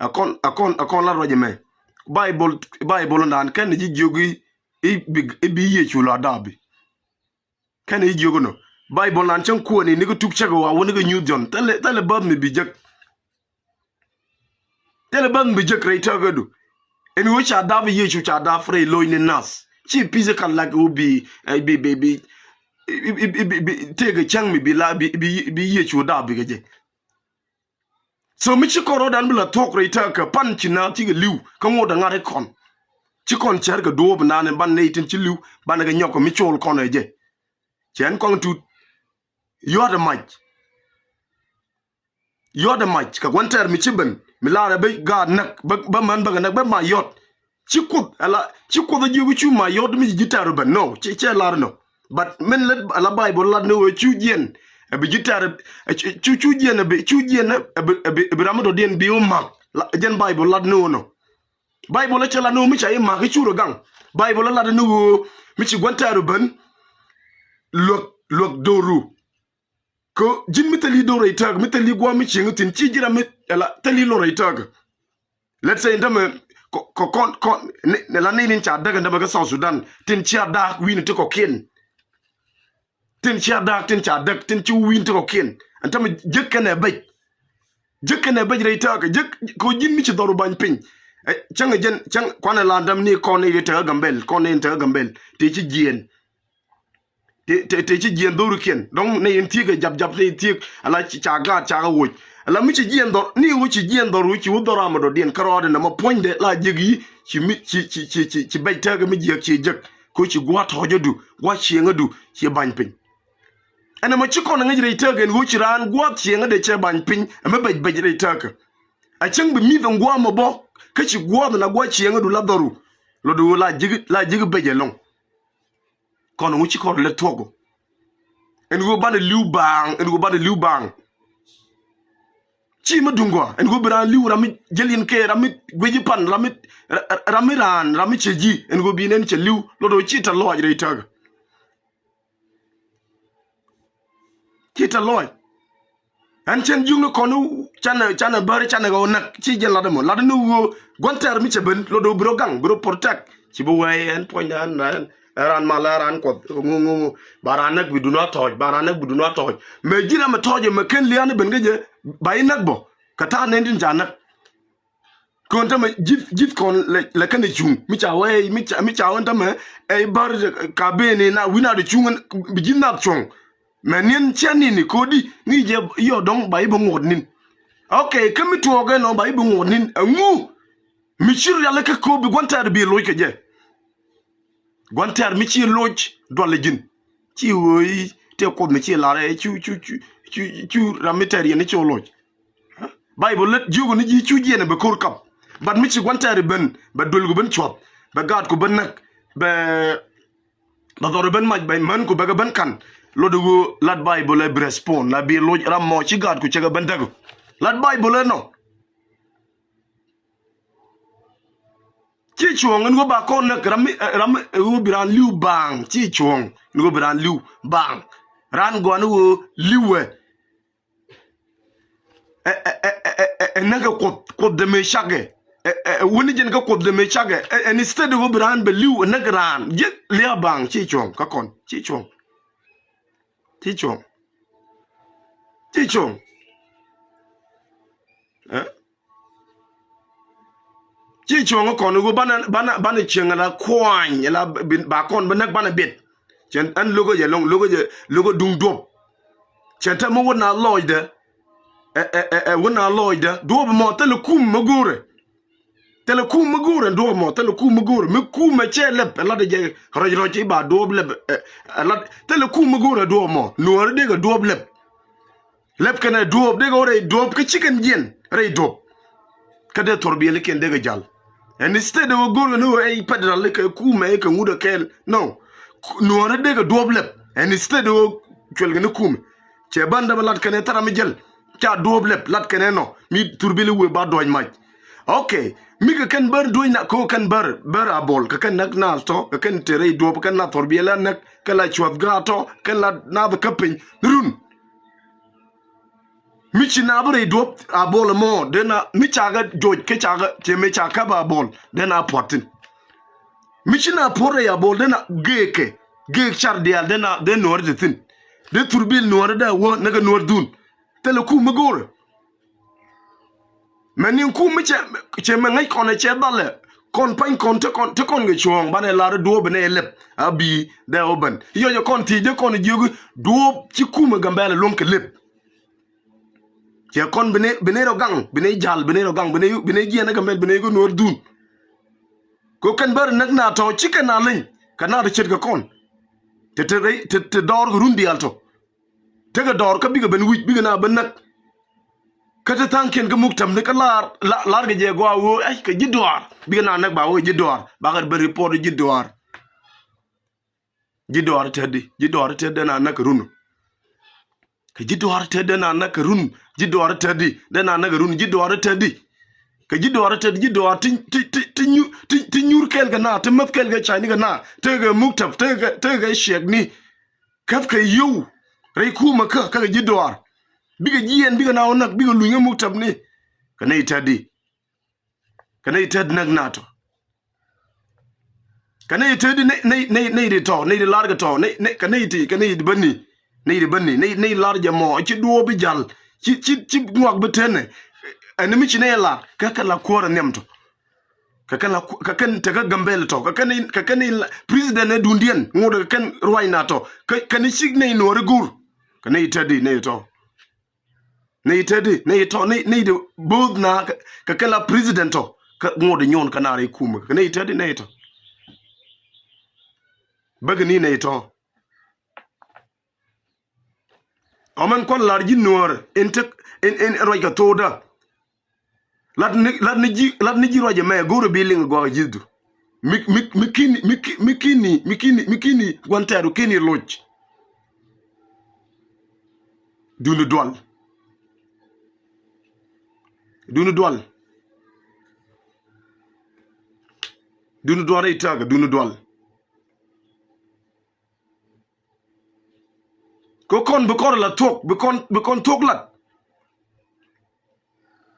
Ɛ kɔn, ɛ kɔn, ɛ kɔn la ruac ɛmɛ. Baibol, Baibol naan kɛn ji̱ jiök i̱, i̱ bi, i̱ bi Yecu la dap i̱. Kɛn i̱ jiök inɔ. Baibol naan cäŋ kuäär ni, ni kä tuk cäk ɛ wa wä ni kä nyuuth Jɔ̱ɔ̱n. Thilɛ, thilɛ bäth mi bi jek. Thilɛ bäth mi bi jek rɛy tääkädu. Ɛn ɣöö ca dap Yecu, ca dap rɛy lo̱cni nath. Ci physical like ɣöö bi, ɛ, bi, bi, bi, bi, bi, tëëkɛ cäŋ mi bi la, bi, bi, bi Yecu dap bikɛ jɛ. So mi ci kɔn rɔɔdan bi la thuɔ̱k rɛy tääkä pan ci naath cikɛ li̱w kä ŋot da̱ŋ ŋa̱t ɛ kɔn. Ci kɔn cär kɛ duɔ̱ɔ̱p naan in ban nɛy tin ci li̱w banɛ kɛ nyɔk kɛ mi col kɔn ɛ jɛ. Cɛ ɛn kɔaŋ tut. Yua̱t ɛ mac. Yua̱t ɛ mac kɛ gua̱n tɛɛr mi ci ben mi laarɛ ben gaat näk, bä, bä män bä kɛ näk bä ma yɔt. Ci Kuoth ala, ci Kuoth a jiök cu ma yɔt mi ci ji̱ tɛɛr ben. No, ci, cɛ lar nɔ. But min lät ala Baibol lat ni ɣöö cu jiɛn ɛ bi ji̱ tɛɛr, ɛ, cu, cu, cu jiɛn ɛ bi, cu jiɛn ɛ bi, ɛ bi, ɛ bi ram mi dɔ̱diɛn bi wä ma̱k. La, jɛn Baibol lat ni ɣöö nɔ. Baibol ɛ cɛ lat ni ɣöö mi ca i̱ ma̱k i̱ cu rɔ gaŋ. Baibol ɛ lat ni ɣöö mi ci gua̱n tɛɛr ben luäk, luäk do̱ru. Kɛ ji̱n mi thil i̱ do̱r rɛy tääk, mi thil i̱ gua̱a̱m mi cieŋ thi̱n, ci ji̱ ram mi, ala, thil i̱ lon rɛy tääk. Let's say, ɛn tämɛ, kɔ, kɔ, kɔn, kɔn, ni, ni la ni, ni ca däk ɛn tämɛ kä South Sudan, tin cia da̱a̱k wi̱i̱ni ti kɔ̱kiɛn. Tin cia da̱a̱k, tin ca däk, tin ci wi̱i̱ni ti kɔ̱kiɛn. Ɛn tämɛ jek kɛnɛ bɛc. Jek kɛnɛ bɛc rɛy tääk, jek kɛ ji̱n mi ci dhɔr wä ba̱ny piny. Ɛ, cäŋ ɛ jɛn, cäŋ kuanɛ la ɛn tämɛ ni kɔn ni rɛy tääk Gambɛl, kɔn ni rɛy tääk Gambɛl. Ti ci jiɛɛn. Te, te, te ci jiɛn dho̱rikiɛn. Dɔ̱ŋ nɛ in thiek ɛ jap jap, nɛ in thiek ala ci ca gaat ca kɛ woc. Ala mi ci jiɛn dhɔr, ni ɣöö ci jiɛn dhɔr ɣöö ci wä dhɔr amɛ dɔ̱diɛn kärɔɔdɛ nɛmɛ puɔ̱nydɛ la jiäk i̱ ci mi, ci, ci, ci, ci, ci bɛc tɛkɛ mi jiäk ci jek. Kɛ ɣöö ci gua̱a̱th tɔ̱ɔ̱cädu, gua̱a̱th cieŋädu ci ba̱ny piny. Ɛn ɛmɔ ci kɔn ɛ ŋäc rɛy tɛkɛ ɛn ɣöö ci raan gua̱a̱th cieŋädɛ cɛ ba̱ny piny, ɛmɛ bɛc bɛc rɛy tɛkɛ. A cäŋ bi mi̱th ɛn gua̱a̱th mɔ bä, kä ci gua̱a̱th ɛn a gua̱a̱th cieŋädu la dhɔru. Lɔ di ɣöö la ji̱k, la ji̱k bɛc ɛlɔ̱ŋ. Kɔn ŋu ci kɔn lɛ thuɔ̱k ɔ. Ɛn ɣöö banɛ li̱w baaŋ, ɛn ɣöö banɛ li̱w baaŋ. Ci mi duŋ gɔaa ɛn ɣöö bi raan li̱w, ram mi jäl yɛn kɛ, ram mi guic i̱ pan, ram mi, ra-, ra-, ram mi raan, ram mi cɛ ji̱, ɛn ɣöö bi nɛn cɛ li̱w, lot ɣöö ci tɛ lɔɔc rɛy täkä. Ci tɛ lɔɔc. Ɛn cɛn ji̱ ni kɔn canɛ, canɛ bäri, canɛ ɣɔw näk, ci jɛn lat ɛmɔ. Lat ni ɣöö gua̱n tɛɛr mi cɛ ben, lot ɣöö bi rɔ gaŋ, bi rɔ protect. Ci bi wee ɛn puɔ̱nydan, ɛn, ɛn raan mal, ɛn raan kuɔth, ŋu, ŋu, ŋu. Ba raan näk bi duŋ a tɔ̱ɔ̱c, ba raan näk bi duŋ a tɔ̱ɔ̱c. Mɛ ji̱ ram mi tɔ̱ɔ̱c ɛmɛ ken lia̱a̱n ben kä jɛ, ba i̱ näk bä. Kä ta̱a̱ nɛn tin ca näk. Kɔn tämɛ ji̱th, ji̱th kɔn lɛ, lɛ kɛn ɛ cuŋ. Mi ca wee, mi ca, mi ca wee tämɛ, ɛ i̱ bär, ɛ, ka ben i̱ na wi̱na di cuŋ, bi ji̱th nath cuɔ̱ŋ. Mɛ ni̱n cɛ ni̱n i̱ kodi, ŋi̱i̱c jɛ yɔ dɔ̱ŋ ba i̱ bi ŋuɔ̱t ni̱n. Ok, kä mi tuɔɔk ɛnɔ ba i̱ bi ŋuɔ̱t ni̱n. Ɛŋu? Mi ci rial ikä ko̱o̱p bi gua̱n tɛɛr bi loc kɛ jɛ. Gua̱n tɛɛr mi ci loc dual ji̱n. Ci ɣöö i̱ tëë kuoth mi ci lar ɛ cu, cu, cu, cu, cu ram mi tɛɛr yɛn i̱ cu loc. Bible lät jiök ni ji̱ cu jiɛn ɛ bɛ ko̱r kap. But mi ci gua̱n tɛɛr i̱ ben, bɛ duel ku ben cuɔth, bɛ gaat ku ben näk, bɛ, bɛ dhɔr i̱ ben mac, bɛ män ku bɛ kɛ ben kan. Lot i̱ ɣöö lat Bible ɛ bi respond, la bi loc ram mɔ ci gaat ku cɛ kɛ ben däk. Lat Bible ɛ nɔ. Ci cuɔ̱ɔ̱ŋ in ɣöö ba kɔn näk ram mi, ram mi ɣöö bi raan li̱w baaŋ. Ci cuɔ̱ɔ̱ŋ in ɣöö bi raan li̱w baaŋ. Raan gɔaa ni ɣöö li̱w ɛ. Ɛ, ɛ, ɛ, ɛ, ɛ, ɛ, näk ɛ kuoth, kuoth dee mëë cakɛ. Ɛ, ɛ, ɛ, wuni jɛn kä kuoth dee mëë cakɛ. Ɛ, ɛ, instead ɣöö bi raan bɛ li̱w ɛ näk raan. Ji̱ lia̱a̱ baaŋ ci cuɔ̱ɔ̱ŋ kä kɔn. Ci cuɔ̱ɔ̱ŋ. Ci cuɔ̱ɔ̱ŋ. Ci cuɔ̱ɔ̱ŋ. Ɛ? Ci cuɔ̱ŋ kɔn i̱ ɣöö banɛ, banɛ, banɛ cieŋ ala kuany, ala bi, ba kɔn bi näk banɛ biɛt. Cɛn ɛn lo̱kɛ jɛ lɔ̱ŋ, lo̱kɛ jɛ, lo̱kɛ duŋ duɔ̱p. Cɛn tɛmɛ wä na lɔɔcdɛ. Ɛ, ɛ, ɛ, ɛ, wä na lɔɔcdɛ. Duɔ̱p mɔ thilɛ kum mi go̱o̱rɛ. Thilɛ kum mi go̱o̱rɛ duɔ̱p mɔ, thilɛ kum mi go̱o̱rɛ. Mi kumɛ cɛ lɛp, ɛ lat jɛ rɔc rɔc i̱ ba duɔ̱p lɛp, ɛ, ɛ lat. Thilɛ kum mi go̱o̱rɛ duɔ̱p mɔ. Nuɔ̱ɔ̱ri dee kɛ duɔ̱p lɛp. Lɛp kɛnɛ duɔ̱ɔ̱p, dee kɛ wä rɛy duɔ̱ɔ̱p, kä ci kɛn jiɛn rɛy duɔ̱ɔ̱p. Kä dee thɔrbiɛlikiɛn dee kɛ jal. Ɛn instead ɛ wä go̱r kɛ ni wä ɛ federal kɛ kumɛ kɛ ŋut ɛ kɛɛl. No. Nuɔ̱ɔ̱rä dee kɛ duɔ̱ɔ̱p lɛp. Ɛn instead ɛ wä cuɛl kɛ ni kumɛ. Cɛ ban dämɛ lat kɛnɛ thara mi jäl. Ca duɔ̱ɔ̱p lɛp, lat kɛnɛ nɔ. Mi thurbil i̱ wëë ba duɔ̱c mac. Ok. Mi kɛ kɛn bär duɔ̱c na kɛ wä kɛn bär, bär a bol. Kɛ kɛn näk naath tɔ, kɛ kɛn te rɛy duɔ̱ɔ̱p, kɛn na thɔrbiɛl a näk, kɛn la cuɔth gaat tɔ, kɛn la naath kä piny. Ni run. Mi ci na bi rɛy duɔ̱p a bol mɔ, dee na mi cakɛ joc kä cakɛ, cɛ mi cakɛ ba bol, dee na puɔt thi̱n. Mi ci na puɔt rɛy a bol, dee na geekɛ, geek car diaal, dee na, dee nuɔ̱ɔ̱ri te thi̱n. Dee thurbil nuɔ̱ɔ̱ri dee wä, näkɛ nuɔ̱ɔ̱ri dhun. Thilɛ kum mi go̱o̱rɛ. Mɛ niŋ kum mi cɛ, cɛ mɛ ŋäc kɔn ɛ cɛ dhalɛ. Kɔn pa̱ny kɔn te kɔn, te kɔn kɛ cuɔ̱ɔ̱ŋ banɛ lar duɔ̱ɔ̱p inɛ lɛp. A bi dee wä ben. Yɔc ɛ kɔn thiec dee kɔn jiök duɔ̱ɔ̱p ci kum ɛ Gambɛl ɛ luäŋ kɛ lɛp. Cɛ kɔn bi ni, bi ni rɔ gaŋ, bi ni jal, bi ni rɔ gaŋ, bi ni, bi ni jiɛn ɛ Gambɛl, bi ni kɛ nuɔ̱ɔ̱r dhun. Kɛ kɛn bär näk na tɔ, ci kɛn na leny, kɛ na tɔ ce̱tkɛ kɔn. Te, te, te, te dɔɔr kɛ run diaal tɔ. Tekɛ dɔɔr kä bikɛ ben wi̱c, bikɛ na ben näk. Kä te tha̱a̱ŋkiɛn kä muk täm ni kä lar, la-, lar kɛ jɛ gɔaa wee, ɛ, kɛ ji̱ dɔɔr. Bikɛ na näk ba wee ji̱ dɔɔr. Bakɛ ben report ji̱ dɔɔr. Ji̱ dɔɔr tetdi, ji̱ dɔɔr tetdi dee na näk kɛ run. Kɛ ji̱ dɔɔr tetdi dee na näk kɛ run. Ji̱ dɔɔr tetdi dee na näk kɛ run. Ji̱ dɔɔr tetdi. Kɛ ji̱ dɔɔr tetdi, ji̱ dɔɔr ti, ti, ti, ti nyu-, ti, ti nyuur kɛɛl kɛ na, ti mäth kɛɛl kɛ cayni kɛ na. Tekɛ muk täp, tekɛ, tekɛ ciɛkni. Käp kɛ yio̱w rɛy kumɛ kä, kä kɛ ji̱ dɔaar. Bikɛ jiɛɛn, bikɛ na wä näk, bikɛ luny kä muk täpni. Kɛ nɛy tetdi. Kɛ nɛy tet näk na tɔ. Kɛ nɛy tetdi nɛy, nɛy, nɛy, nɛy di tɔ, nɛy di lar kɛ tɔ, nɛy, nɛy, kɛ nɛy ti, kɛ nɛy di bäni. Nɛy di bäni, nɛy, nɛy lar jɛ mɔ, ci duɔɔp bi jal, ci, ci, ci ŋuak bi tɛnɛ. Ɛn mi ci nɛy lar, kä kɛ la kuäär ɛ nhiam tɔ. Kɛ kɛn la, kɛ kɛn tekä Gambɛl tɔ, kɛ kɛn, kɛ kɛn president ɛ dundiɛn, ŋot kɛ kɛn ruacna tɔ, kɛ, kɛn cik nɛy nuɔri go̱r, kɛ nɛy tetdi, nɛy tɔ. Nɛy tetdi, nɛy tɔ, nɛy, nɛy di bo̱o̱th na, kɛ, kɛ kɛn la president tɔ, kɛ ŋot nyɔn kɛ na rɛy kumɛ, kɛ nɛy tetdi, nɛy tɔ. Bäkɛ ni nɛy tɔ. Ɔ mɛn kuan lar ji̱ nuɔɔr in tek in, in ruac kɛ thokdä. Lat ni, lat ni ji̱, lat ni ji̱ ruac ɛmɛ go̱o̱rɛ bi liŋ gɔaa ji̱thdu. Mi, mi, mi kini, mi ki-, mi kini, mi kini, mi kini gua̱n tɛɛru kini loc. Duni dual. Duni dual. Duni dual rɛy tääkä, duni dual. Kɛ kɔn bi kɔn la thuɔ̱k, bi kɔn, bi kɔn thuɔ̱k lat.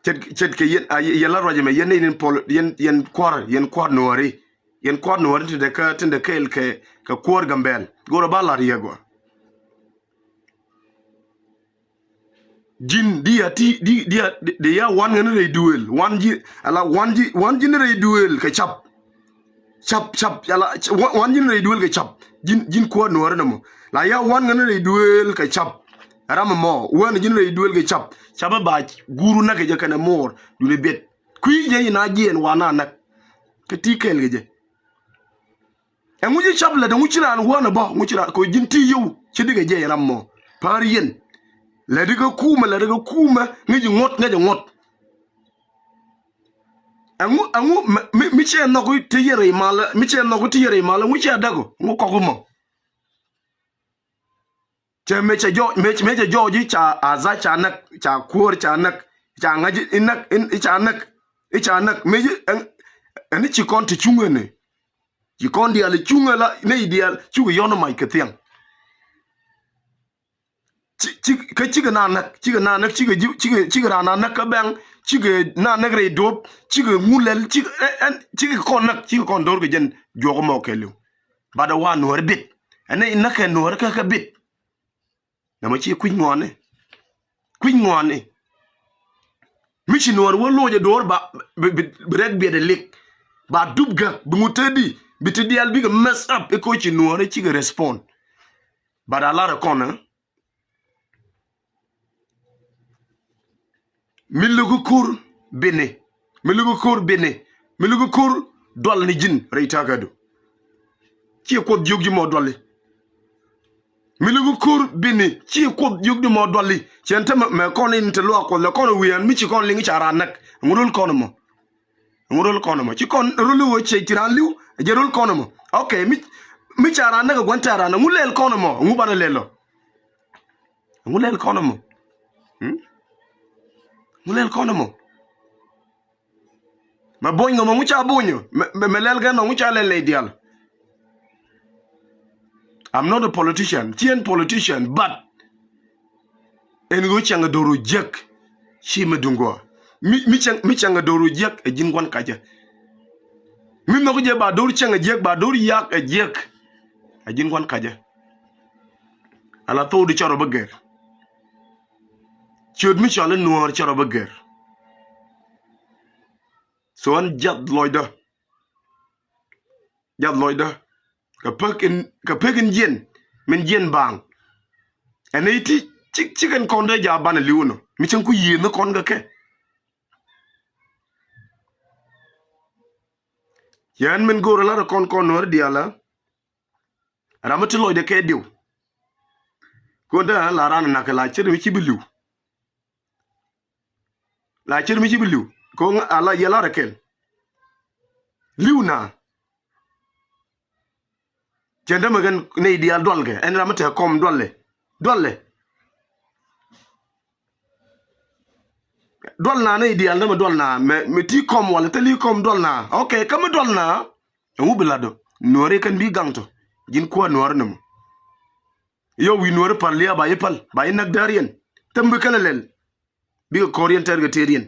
Ce̱t, ce̱tkɛ yɛn, a, yɛn la ruac ɛmɛ, yɛn ni, yɛn pol, yɛn, yɛn kua̱r, yɛn kua̱r nuɔ̱ɔ̱ri. Yɛn kua̱r nuɔ̱ɔ̱ri tin dee kä, tin dee kɛɛl kɛ, kɛ kuäär Gambɛl. Go̱rɛ ba lar yɛ gɔaa. Ji̱n di ya ti, di, di ya, di, di ya wan ŋäni rɛy duëël. Wan ji̱, ala wan ji̱, wan ji̱n rɛy duëël kɛ cap. Cap, cap, ala, wan, wan ji̱n rɛy duëël kɛ cap. Ji̱n, ji̱n kuäär nuɔ̱ɔ̱ri nɔmɔ. La ya wan ŋäni rɛy duëël kɛ cap. Ram ɛmɔ, wan ji̱n rɛy duëël kɛ cap. Cap ɛ ba guuru näk kɛ jɛ kɛnɛ mo̱o̱r. Duni biɛt. Kui̱ jɛ in a jiɛɛn wan a näk. Kɛ ti kɛɛl kɛ jɛ. Ɛŋu ci cap lät, ɛŋu ci raan wänɛ bä, ɛŋu ci raan kɛ ji̱n ti yio̱w, ci dikɛ jɛ ram mɔ. Päär yɛn. Lät dikɛ kumɛ, lät dikɛ kumɛ, ŋäc ŋuɔ̱t, ŋäc ŋuɔ̱t. Ɛŋu, ɛŋu, mi, mi, mi cɛ nhɔk ti yɛ rɛy malä, mi cɛ nhɔk ti yɛ rɛy malä, ɛŋu cɛ däk ɔ, ɛŋu kɔk mɔ. Cɛ mëë cɛ jɔɔc, mëë, mëë cɛ jɔɔc i̱ ca aza ca näk, ca kuäär ca näk, ca ŋa̱c i̱ näk, i̱ ca näk, i̱ ca näk. Mëë ji̱ ɛn, ɛn i̱ ci kɔn ti cuŋ ɛn i̱. Ci kɔn diaal i̱ cuŋ ɛ la, nɛy diaal, cukɛ yɔ̱n i̱ mac kɛ thiaŋ. Ci, ci, kä cikɛ na näk, cikɛ na näk, cikɛ ji̱, cikɛ, cikɛ raan na näk kä bɛŋ, cikɛ na näk rɛy duɔ̱p, cikɛ ŋulɛl, cikɛ, ɛn, ɛn, cikɛ kɔn näk, cikɛ kɔn do̱r kɛ jɛn juɔk mɔ kɛɛliw. Bat ɛ wa nuɔ̱ɔ̱ri bit. Ɛn i̱ näk kɛ nuɔ̱ɔ̱ri kä, kä bit. Nɛmɛ ci kui̱c ŋuani. Kui̱c ŋuani. Mi ci nuɔ̱ɔ̱r wä loc ɛ do̱r ba bi, bi, bi rɛk biɛt ɛ lik. Ba dup gäk bi ŋut tedi bi ti diaal bikɛ mess up i̱ ko̱ ci nuɔ̱ɔ̱r i̱ cikɛ respond. But a lar ɛ kɔn ɛ. Mi lo̱k ko̱r bini. Mi lo̱k ko̱r bini. Mi lo̱k ko̱r dual ni ji̱n rɛy ta̱kädu. Ciɛ kuoth jiök ji̱ mɔ duali. Mi lo̱k ko̱r bini. Ciɛ kuoth jiök ji̱ mɔ duali. Cɛn te mɛ, mɛ kɔn in te luaak kuɔth lɛ kɔn wi̱i̱ ɛn mi ci kɔn liŋ ca raan näk. Ŋu rol kɔn mɔ. Ŋu rol kɔn mɔ. Ci kɔn rol i̱ ɣöö cɛ ci raan li̱w. Jɛ rol kɔn mɔ. Ok. Mi, mi ca raan näk ɛ gua̱n tɛ̈r raan. Ŋu lɛl kɔn mɔ. Ŋu banɛ lɛl ɔ. Ŋu lɛl kɔn ɛmɔ? Hmm? Ŋu lɛl kɔn ɛmɔ? Mɛ bony ŋɔ mɛ ŋu ca bony ɔ? Mɛ, mɛ, mɛ lɛl kɛn ɔ ŋu ca lɛl nɛy diaal? I'm not a politician. Ci ɛn politician, but ɛn ɣöö cäŋ ɛ do̱r ɔ jiäk. Ci mi duŋ gɔaa. Mi, mi cäŋ, mi cäŋ ɛ do̱r ɔ jiäk ɛ ji̱n gua̱n kacä. Mi nhɔk jɛ ba do̱r cäŋ ɛ jiäk, ba do̱r yak ɛ jiäk. Ɛ ji̱n gua̱n kacä. Ala thok di cɛ rɔ bä gɛr. Ciöt mi cɔal i̱ nuɔ̱ɔ̱r cɛ rɔ bä gɛr. So ɛn jiath lɔcdä. Jiath lɔcdä. Kɛ pek in, kɛ pek in jiɛn. Min jiɛn baaŋ. Ɛn i̱ ti, ci, ci kɛn kɔn dee ja̱ banɛ li̱w inɔ. Mi cäŋ ku yiëëth ni kɔn kɛ kɛ. Yɛn min go̱o̱r ɛ lar kɔn kɔn nuɔ̱ɔ̱r diaal ɛ. Ram mi ti lɔcdɛ kɛ diw. Kɔn dee la ran nak la cir mi ci bi li̱w. La cir mi ci bi li̱w. Kɔn a la yɛ lar kɛl. Li̱w na. Cɛn dämɛ kɛn nɛy diaal dualkɛ ɛn ram mi te kɔm dualɛ. Dualɛ. Dual na nɛy diaal dämɛ dual na mɛ, mɛ ti kɔm walɛ thil i̱ kɔm dual na. Ok, kä mi dual na. Ɛŋu bi lat ɔ? Nuɔ̱ɔ̱ri kɛn bi gaŋ tɔ. Ji̱n kuäär nuɔ̱ɔ̱ri nɛmɔ. Yɔ wi̱i̱ nuɔ̱ɔ̱ri pal lia̱a̱ ba yi pal, ba yi näk dääriɛn. Thäm bi kɛn ɛ lɛl. Bikɛ kɔriɛn tɛr kɛ tëëriɛn.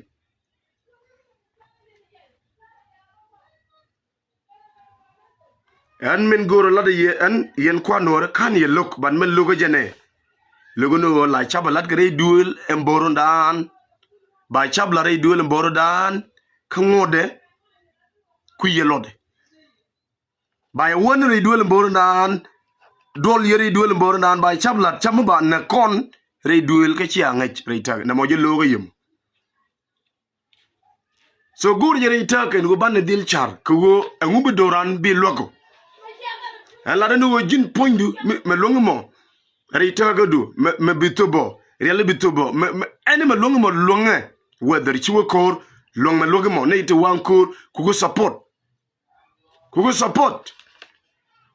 Ɛn min go̱o̱rä latdä yɛ ɛn yɛn kua̱r nuɔ̱ɔ̱rä ka̱n yɛ lo̱k ban mɛ lo̱k ɛ jɛnɛ. Lo̱k ni ɣöö la cap ɛ lat kɛ rɛy duëël ɛn bo̱o̱r rɔ̱dan. Ba cap lat rɛy duëël ɛn bo̱o̱r rɔ̱dan kä ŋuɔ̱tdɛ kui̱ yɛ luɔtdɛ. Ba yɛ wän rɛy duëël ɛn bo̱o̱r rɔ̱dan. Duɔl yɛ rɛy duëël ɛn bo̱o̱r rɔ̱dan ba cap lat cap mi ba nɛ kɔn rɛy duëël kä cia ŋäc rɛy täk nɛ mɔ jɛ lo̱k ɛ yɛm. So go̱o̱r jɛ rɛy tääk ɛn ɣöö banɛ dhil car kɛ ɣöö ɛŋu bi do̱ran bi luäk ɔ. Ɛn lat ɛn ɣöö ji̱n puɔ̱nydu mɛ luäŋ mɔ rɛy tääkädu mɛ bi thop ɔ riɛl bi thop ɔ mɛ ɛn mɛ luäŋ mɔ luäŋɛ. Whether ci wä ko̱o̱r luäŋ mɛ luäk mɔ nɛy ti waŋ ko̱o̱r kukɛ support. Kukɛ support.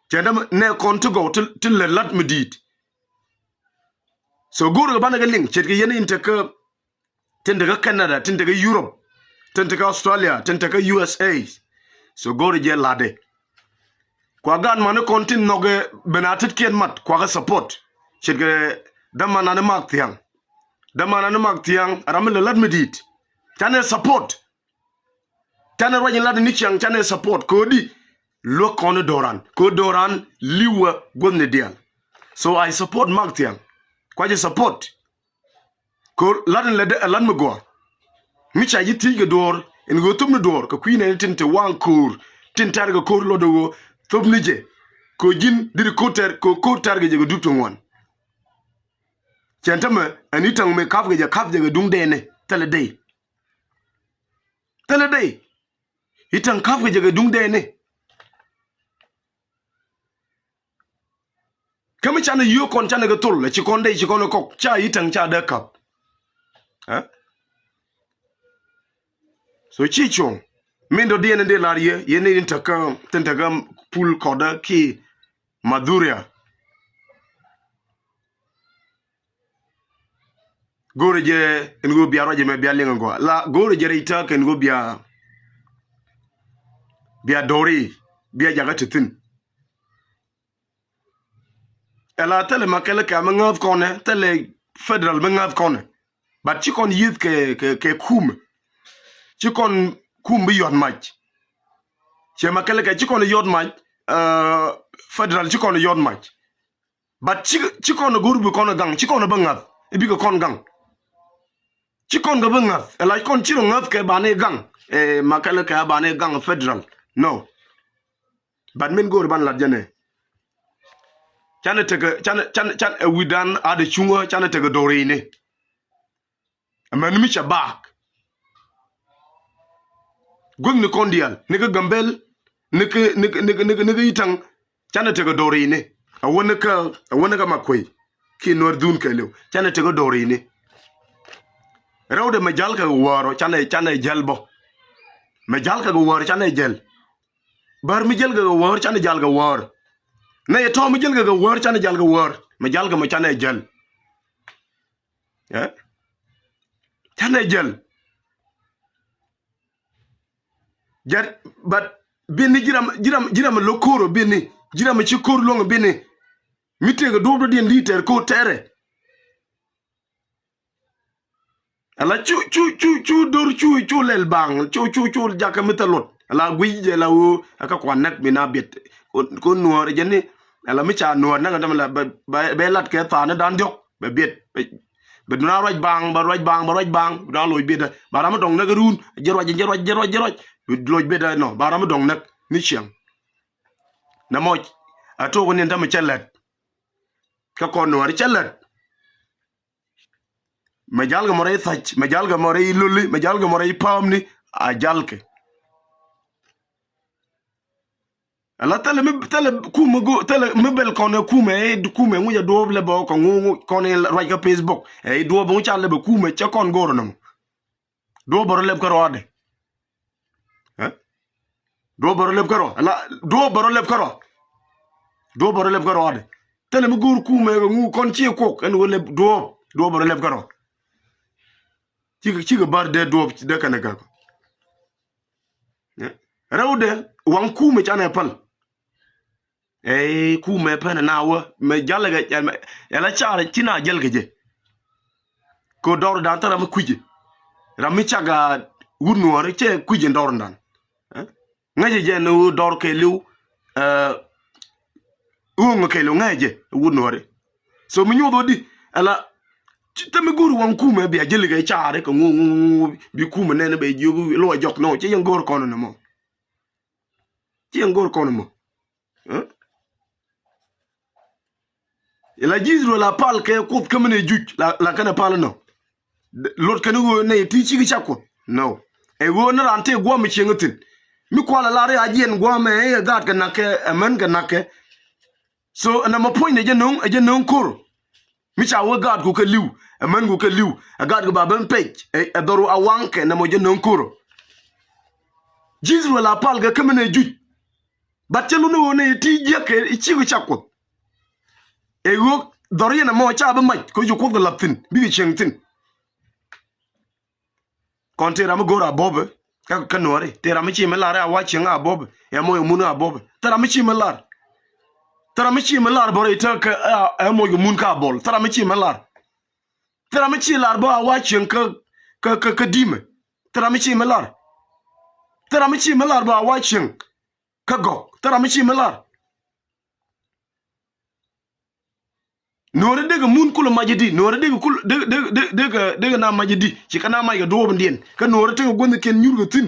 Cɛ dämɛ nɛ kɔn ti gɔw ti lät lat mi di̱i̱t. So go̱o̱r kɛ banɛ kɛ liŋ ce̱tkɛ yɛn in tekä tin tekä Canada tin tekä Europe. tin te kä Australia, tin te kä U S A. So go̱o̱rɛ jɛ latdɛ. Kua gaat mani kɔn tin nhɔkɛ ben a tetkiɛn mat, kua kɛ support. Ce̱tkɛ dämanani Mak Thiaŋ. Dämanani Mak Thiaŋ ram mi lɛ lat mi di̱i̱t. Canɛ support. Canɛ ruac in lat ni ciaŋ, canɛ support. Kodi luäk kɔn i̱ do̱ran. Kodi do̱ran li̱wä guäthni diaal. So I support Mak Thiaŋ. Kua jɛ support. Ko̱r lat in lɛ dee ɛ lat mi gɔaa. Mi ca ji̱ thiec kɛ duɔ̱ɔ̱r in ɣöö thop ni duɔ̱ɔ̱r kɛ kui̱ nɛɛni tin te waŋ ko̱r, tin tɛr kɛ ko̱r luɔt ɛ ɣöö thop ni jɛ. Kɛ ji̱n diri ko̱r tɛr, kɛ ko̱r tɛr kɛ jɛ kɛ dup ti ŋuan. Cɛn tämɛ ɛn i̱ täŋ mi kap kɛ jɛ, kap jɛ kɛ duŋ dɛɛni. Thilɛ dee. Thilɛ dee. I̱ täŋ kap kɛ jɛ kɛ duŋ dɛɛni. Kä mi canɛ yio̱o̱k kɔn canɛ kɛ thol, ci kɔn dee, ci kɔn kɔk, ca i̱ täŋ ca dee kap. Ɛ? So ci cuɔ̱ŋ. Min dɔ̱diɛn in dee lar yɛ, yɛn in täkä, tin täkä Pul Kɔdä ki Madhuria. Go̱o̱rɛ jɛ in ɣöö bia ruacɛ mɛ bia liŋ in gɔaa. La go̱o̱rɛ jɛ rɛy täk in ɣöö bia, bia do̱ri, bia jakä ti thi̱n. Ɛla thilɛ Makelekɛ mi ŋäth kɔnɛ, thilɛ federal mi ŋäth kɔnɛ. But ci kɔn yieth kɛ, kɛ, kɛ kumɛ. Ci kɔn kum bi yɔt mac. Cɛ Makelekɛ ci kɔn yɔt mac, uh, federal ci kɔn yɔt mac. But ci, ci kɔn go̱r bi kɔn gaŋ, ci kɔn bi ŋa̱th, i̱ bikɛ kɔn gaŋ. Ci kɔn kɛ bi ŋa̱th, ɛla kɔn ci rɔ ŋa̱th kɛ banɛ gaŋ. Eh, Makelekɛ banɛ gaŋ federal. No. But min go̱o̱ri ban lat jɛnɛ. Canɛ tekɛ, canɛ, canɛ, canɛ, ɛ wi̱dan a dee cuŋä, canɛ tekɛ do̱rini. Ɛmɛn mi cɛ baak. Guäthni kɔn diaal, ni kä Gambel, ni kä, ni kä, ni kä, ni kä, ni kä I̱täŋ, canɛ tekɛ do̱rini. A wä ni kä, a wä ni kä Makuei. Ki Nuäär dhun kɛɛliw. Canɛ tekɛ do̱rini. Rɛwdɛ mɛ ja̱l kɛ wäärɔ, canɛ, canɛ jäl bä. Mɛ ja̱l kɛ wäärɔ, canɛ jäl. Bär mi jäl kɛ wäär canɛ jal kɛ wäär. Nɛ yɛ tɔ̱ mi jäl kɛ wäär canɛ jal kɛ wäär. Mɛ jal kɛ mɛ canɛ jäl. Eh? Canɛ jäl. Jɛr, but bini jiram, jiram, jiram lo̱k ko̱r bini. Jiram ci ko̱r luɔ̱ŋ bini. Mi tëëk duɔ̱p dɔ̱diɛn li̱i̱ tɛr ko̱r tɛrɛ. Ala cu, cu, cu, cu do̱r cu, cu lɛl baŋ, cu, cu, cu jakä mi thil luɔt. Ala guiy jɛ la ɣöö, ɛ kä kuan näk mi na biɛt. Ko, ko nuɔɔr jɛ ni, ala mi ca nuɔɔr näk däm la, bɛ, bɛ, bɛ lat kɛ thaani dan diɔk, bɛ biɛt, bɛ, bɛ duna ruac baŋ, bɛ ruac baŋ, bɛ ruac baŋ, bɛ duna loc biɛt. Ba ram mi dɔŋ näk run, jɛ ruac, jɛ ruac, jɛ ruac, jɛ ruac. Bɛ loc biɛt nɔ, ba ram mi dɔŋ näk, ni ciɛŋ. Nɛ mɔc, a tok ni däm cɛ lät. Kä kɔn nuɔɔr cɛ lät. Mɛ jalkɛ mɔ rɛy thac, mɛ jalkɛ mɔ rɛy loli, mɛ jalkɛ mɔ rɛy pa̱a̱mni, a jalkɛ. Ala thilɛ mi, thilɛ kumɛ go, thilɛ mi bɛl kɔn ɛ kumɛ, ɛ kumɛ ŋuc a duɔ̱ɔ̱p lɛ bä kɔ ŋu, ŋu kɔn ɛ ruac kä Facebook. Ɛ duɔ̱ɔ̱p ŋu ca lɛ bä kumɛ cɛ kɔn go̱o̱r nɔmɔ. Duɔ̱ɔ̱p bä rɔ lɛp kä rɔɔdɛ. Eh? Duɔ̱ɔ̱p bä rɔ lɛp kärɔa. Ala, duɔ̱ɔ̱p bä rɔ lɛp kärɔa. Duɔ̱ɔ̱p bä rɔ lɛp kärɔa dɛ. Thilɛ mi go̱o̱r kumɛ kɛ ŋu kɔn ciɛ kuɔk ɛn wä lɛp duɔ̱ɔ̱p. Duɔ̱ɔ̱p bä rɔ lɛp kärɔa. Cikɛ, cikɛ bär dee duɔ̱ɔ̱p dee kɛnɛ gak. Eh? Rɛwdɛ waŋ kumɛ canɛ päl. Ɛ kumɛ pɛn na wä mɛ jalɛ kɛ ɛn mɛ ɛn la car ci na jäl kɛ jɛ. Ko dɔr dan thä ram mi kui̱cɛ. Ram mi cak a wut nuɔɔri cɛ kui̱cɛ dɔr dan. Ŋäcɛ jɛ ni wut dɔr kɛ liw. Ɛ wut nuɔɔri. So mi nyuɔth wä di ɛla. Ci thä mi go̱o̱ri waŋ kumɛ bia jäl kɛ car kɛ ŋu ŋu ŋu bi kumɛ nɛn bɛ jiök luɔ jɔk nɔ ci yɛn go̱o̱r kɔn ni mɔ. Ci yɛn go̱o̱r kɔn ni mɔ. Ila ji̱ Israel a pal kɛ Kuoth kä min ɛ juc la, la kɛn ɛ pal inɔ. Luɔt kɛn ɣöö nɛy ti cik cak Kuoth. No. Ɛ ɣöö ni raan tëë gua̱a̱m mi cieŋ ithin. Mi kual a lar i̱ a jiɛn gua̱a̱m ɛ ɛ gaat kɛ na̱k kɛ ɛ män kɛ na̱k kɛ. So ɛn ɛmɔ puɔ̱nydɛ jɛ no̱o̱ŋ, ɛ jɛ no̱o̱ŋ ko̱r. Mi ca wee gaatku kɛ li̱w, ɛ mänku kɛ li̱w, ɛ gaatku ba ben pec, ɛ, ɛ dhɔru a waŋkɛ nɛmɔ jɛ no̱o̱ŋ ko̱rɔ. Ji̱ Israel a palkɛ kä min ɛ juc. Bat cä lun ɛ ɣöö nɛ ti jiäkɛ i̱ cikɛ cak Kuoth. Ɛ ɣöö dhɔr yɛn ɛmɔ ca bi mac, kä cu Kuoth kɛ la̱th thi̱n, bikɛ cieŋ thi̱n. Kɔn tëë ram mi go̱o̱r a bɔpɛ, Kä, kä Nuɔri. Te ram mi ci mi lar ɛ a wa cieŋ a bop. Ɛ mɔ yɛ mun a bop. Te ram mi ci mi lar. Te ram mi ci mi lar bɔrɛ i̱ te kä, ɛ, ɛ mɔ yɛ mun ka bol. Te ram mi ci mi lar. Te ram mi ci lar bä a wa cieŋ kä, kä, kä, kä dimɛ. Te ram mi ci mi lar. Te ram mi ci mi lar bä a wa cieŋ kä gɔk. Te ram mi ci mi lar. Nuɔri dee kɛ mun kulɛ mac di. Nuɔri dee kɛ kul, dee, dee, dee, dee kɛ, dee kɛ na mac di. Ci kɛ na mac kɛ duɔɔp in diɛn. Kä Nuɔri tekɛ guänh kiɛn nyur kɛ thi̱n.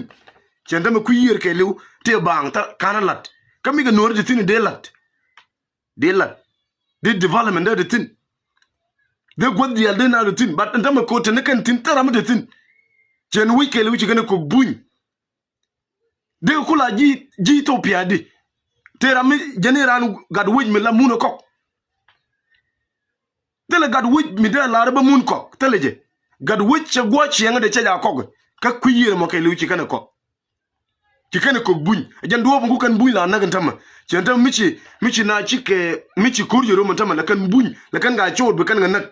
Cɛn tämɛ kui̱ yiër kɛɛliw tëë baaŋ tha ka̱n lat. Kä mi kɛ Nuɔri ti thi̱n dee lat. Dee lat. Dee development dee ti thi̱n. Dee guäth diaal dee na ti thi̱n. But in tämɛ ko̱ te ni kɛn thi̱n, thil ram mi te thi̱n. Cɛn wi̱c kɛɛliw ci kɛn ɛ kok buny. Dee kula ji̱, ji̱ Ethiopia di. Te ram mi jɛn i̱ ran gat wec mi la mun ɛ kɔk. Thilɛ gat wec mi dee lar bä mun kɔk, thilɛ jɛ. Gat wec cɛ guɔ ciɛŋ dee cɛ ja kɔk. Kä kui̱ yiër mɔ kɛɛliw ci kɛn ɛ kɔk. Ci kɛn ɛ kok buny. Ɛ jɛn duɔɔp in ku kɛn buny la näk in tämɛ. Cɛn tämɛ mi ci, mi ci na ci kɛ, mi ci ko̱r yɛ rom in tämɛ la kɛn buny, la kɛn ka coot bi kɛn kɛ näk.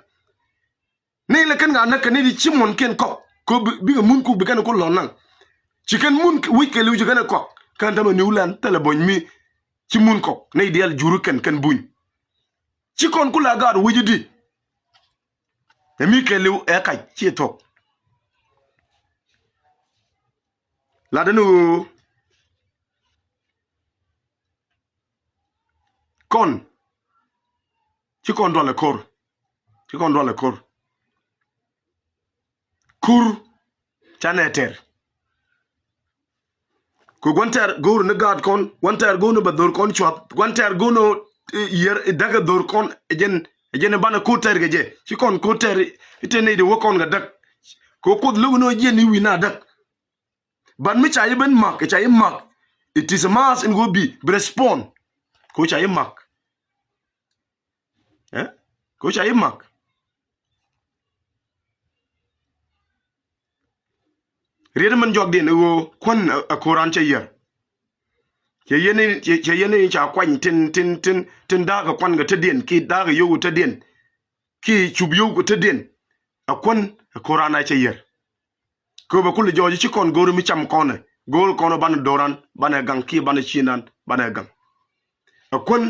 Ni la kɛn ka näk kɛ ni di ci muɔn kiɛn kɔk. Ko bi, bikɛ mun kuk bi kɛn ku lɔn naŋ. Ci kɛn mun wi̱c kɛɛliw ci kɛn ɛ kɔk. Kɛn tämɛ New Land thilɛ buɔ̱ny mi ci mun kɔk. Ni diaal jur kɛn, kɛn buny. Ci kɔn kula gaat wi̱c di. Ɛ mi kɛɛliw ɛ kac ci thok. Lat ni ɣöö kɔn ci kɔn dual ɛ ko̱r. Ci kɔn dual ɛ ko̱r. Kur canɛ tɛr. Kɛ gua̱n tɛr go̱o̱r ni gaat kɔn, gua̱n tɛr go̱o̱r ni bɛ dho̱r kɔn cuath, gua̱n tɛr go̱o̱r ni, eh, yier, eh, däk ɛ dho̱r kɔn, ɛ jɛn, ɛ jɛn banɛ ko̱r tɛr kɛ jɛ. Ci kɔn ko̱r tɛr i̱ te nɛy di wä kɔn kɛ däk. Kɛ kuoth lo̱k ni wä jiɛn ni wi̱i̱ na däk. But mi ca yi ben mak, ca yi mak. It is a must in go bi, bi respond. Ko ca yi mak. Eh? Ko ca yi mak. Riet min jɔk din wo kuan a, a koran ca yer. Cɛ yeni, cɛ, cɛ yeni ca kuany tin, tin, tin, tin da̱a̱k a kuan ga te din, ki da̱a̱k a yow te din. Ki cup yio̱w kɛ tetdiɛn. Ɛ kuän ɛ ko̱r an a cɛ yier. Kööbɛ kulɛ jɔɔc ci kɔn go̱o̱ri mi cam kɔnɛ. Go̱o̱ri kɔn banɛ do̱ran, banɛ gaŋ kiɛ banɛ ciëndan, banɛ gaŋ. Ɛ kuän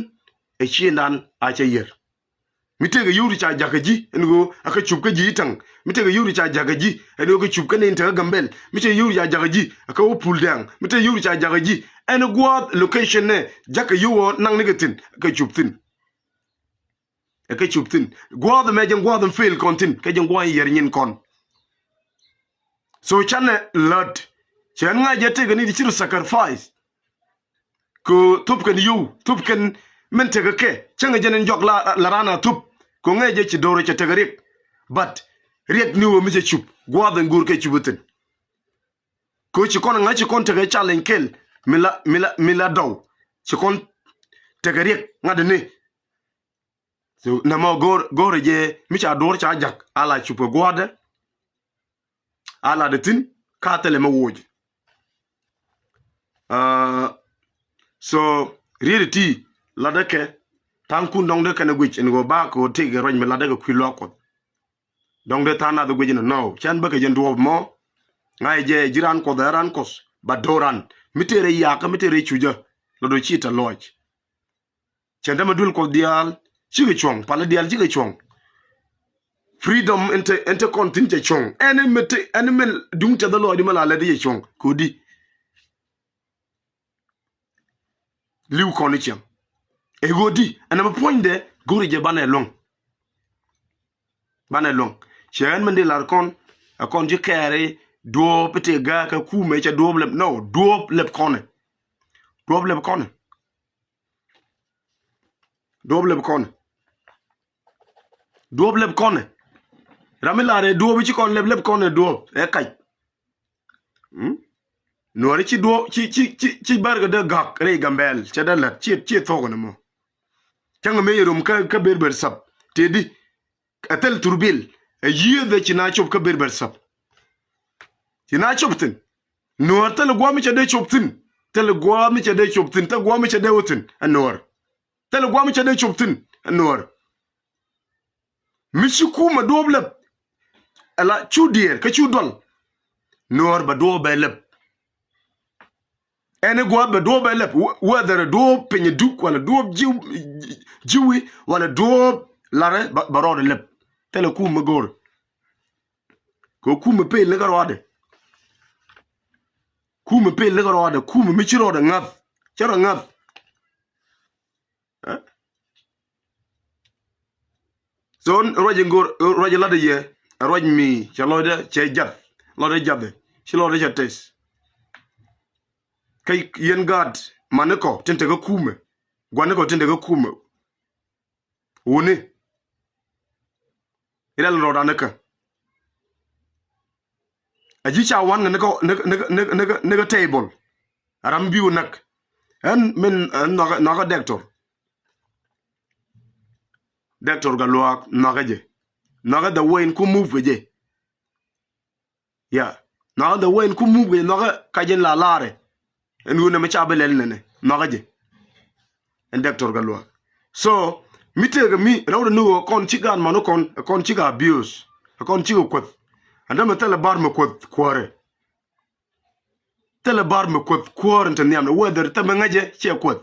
ɛ ciëndan a cɛ yier. Mi tëëkɛ yio̱w ti ca jakä ji̱ ɛn ɣöö a kɛ cup kä ji̱ i̱ taŋ. Mi tëëkɛ yio̱w ti ca jakä ji̱ ɛn ɣöö kɛ cup kä ni in tekä Gambɛl. Mi tëëkɛ yio̱w ti ca jakä ji̱ a kɛ wä Pul Dɛɛŋ. Mi tëëkɛ yio̱w ti ca jakä ji̱ ɛn gua̱a̱th location nɛ jakä yio̱w ɣöö naŋ ni kɛ thi̱n a kɛ cup thi̱n. Ɛ kɛ cup thi̱n. Gua̱a̱th ɛmɛ jɛn gua̱a̱th ɛn fail kɔn thi̱n. Kɛ jɛn gua̱a̱th in yɛr nyin kɔn. So canɛ lät. Cɛ ɛn ŋa̱c jɛ tëkɛ ni ti ci ru sacrifice. Kɛ thop kɛn yio̱w, thop kɛn min tekɛ kɛ. Cäŋɛ jɛn ɛn jɔk la, la raan a thop. Kɛ ŋa̱c jɛ ci do̱r cɛ tekɛ riɛk. But riɛk ni ɣöö mi cɛ cup. Gua̱a̱th ɛn go̱o̱r kɛ cup thi̱n. Kɛ ci kɔn ŋa̱c ci kɔn tekɛ challenge kɛl. Mi la, mi la, mi la dɔw. Ci kɔn tekɛ riɛk ŋa̱t ni. So nɛmɔ go̱r, go̱r jɛ mi ca duɔ̱ɔ̱r ca jak a la cupɛ gua̱a̱dɛ. A la dee thi̱n ka thilɛ mɛ woc. Ah, so riet ti latdɛ kɛ tha̱a̱ŋkun dɔ̱ŋ dee kɛn ɛ guic ɛn ɣöö bakɛ ɣöö tëëkɛ ruac mi latdɛ kɛ kui̱ luaak Kuɔth. Dɔ̱ŋ dee tha̱a̱ŋ nath ɛ guic ɛn ɛ nɔw cɛn bäkɛ jɛn duɔ̱ɔ̱p mɔ. Ŋa̱c jɛ ji̱ raan Kuɔth ɛ raan Kuɔth ba do̱ran mi tëë rɛy yakä mi tëë rɛy cucä. Lɔ do̱ ci tɛ lɔc. Cɛn tämɛ duel Kuɔth diaal cikɛ cuɔ̱ŋ, palä diaal cikɛ cuɔ̱ŋ. Freedom ɛn te, ɛn te kɔn thi̱n cɛ cuɔ̱ŋ. Ɛn min te, ɛn min duŋ tɛth lɔɔcdi mi la lät cɛ cuɔ̱ŋ. Kodi li̱w kɔn i̱ ciɛŋ. Ɛ ɣöödi ɛn ɛmɛ puɔ̱nydɛ go̱ri jɛ banɛ luɔ̱ŋ. Banɛ luɔ̱ŋ. Cɛ ɛn min di lar kɔn ɛ kɔn ci kɛɛri duɔ̱ɔ̱p i̱ tëë gääkä kumɛ cɛ duɔ̱ɔ̱p lɛp. No, duɔ̱ɔ̱p lɛp kɔnɛ. Duɔ̱ɔ̱p lɛp kɔnɛ. Duɔ̱ɔ̱p lɛp kɔnɛ. Duɔ̱ɔ̱p lɛp kɔnɛ. Ram mi lar ɛ duɔ̱ɔ̱p i̱ ci kɔn lɛp, lɛp kɔnɛ duɔ̱ɔ̱p ɛ kac. Mm? Nuɔri ci duɔ̱ɔ̱p ci, ci, ci, ci bärkɛ dee gak rɛy Gambɛl cɛ dee lät ci, ci thok ni mɔ. Cäŋ mi yɛ rom kä, kä Berber sap tëëdi. Ɛ thil thurbil ɛ yiëëdhɛ ci na cop kä Berber sap. Ci na cop thi̱n. Nuɔ̱ɔ̱r thil gua̱a̱ mi cɛ dee cop thi̱n. Thil gua̱a̱ mi cɛ dee cop thi̱n, thil gua̱a̱ mi cɛ dee wä thi̱n ɛ Nuɔ̱ɔ̱r. Thil gua̱a̱ mi cɛ dee cop thi̱n ɛ Nuɔ̱ɔ̱r. Mi ci kumɛ duɔ̱ɔ̱p lɛp. Ala cu diɛɛr kä cu dual. Nuɔ̱ɔ̱r bɛ duɔ̱ɔ̱p bɛ lɛp. Ɛn i̱ gua̱a̱th bɛ duɔ̱ɔ̱p bɛ lɛp, whether duɔ̱ɔ̱p piny duk wala duɔ̱ɔ̱p ji̱, ji̱wi wala duɔ̱ɔ̱p larɛ, bɛ rɔɔdɛ lɛp. Thilɛ kum mi go̱o̱r. Kɛ kum mi pel ni kä rɔɔdɛ. Kum mi pel ni kä rɔɔdɛ, kum mi ci rɔɔdɛ ŋa̱th. Cɛ rɔ ŋa̱th. So ruac in go̱o̱r, ruac in latdä yɛ, ruac mi cɛ lɔcdä cɛ jath, lɔcdä jath, ci lɔcdä cɛ tɛth. Kä yɛn gaat mani kɔ tin te kä kumɛ, guani kɔ tin te kä kumɛ. Wuni. Irɛl rɔɔdan ni kä. A ji̱ ca wan kɛ ni kä, ni kä, ni kä, ni kä, ni kä table. A ram bi wä näk. Ɛn min, ɛn nhɔkä, nhɔkä dɛktor. Dɛktor Gatluak nhɔkä jɛ. Nhɔkä the way in ku move kɛ jɛ. Ya. Nhɔkä the way in ku move kɛ jɛ, nhɔkä ka jɛ la larɛ. Ɛn wun ɛmɛ ca bi lɛl nɛnɛ nhɔkä jɛ. Ɛn dɛktor Gatluak. So mi tëëkɛ mi rɛwdɛ ni ɣöö kɔn ci gaat mani kɔn, kɔn cikɛ abuse, kɔn cikɛ kuäth. Ɛn dämɛ thilɛ bar mi kuäth kuäärɛ. Thilɛ bar mi kuäth kuäär in te nhiamdɛ, whether thɛmɛ ŋäcɛ ciɛ kuäth.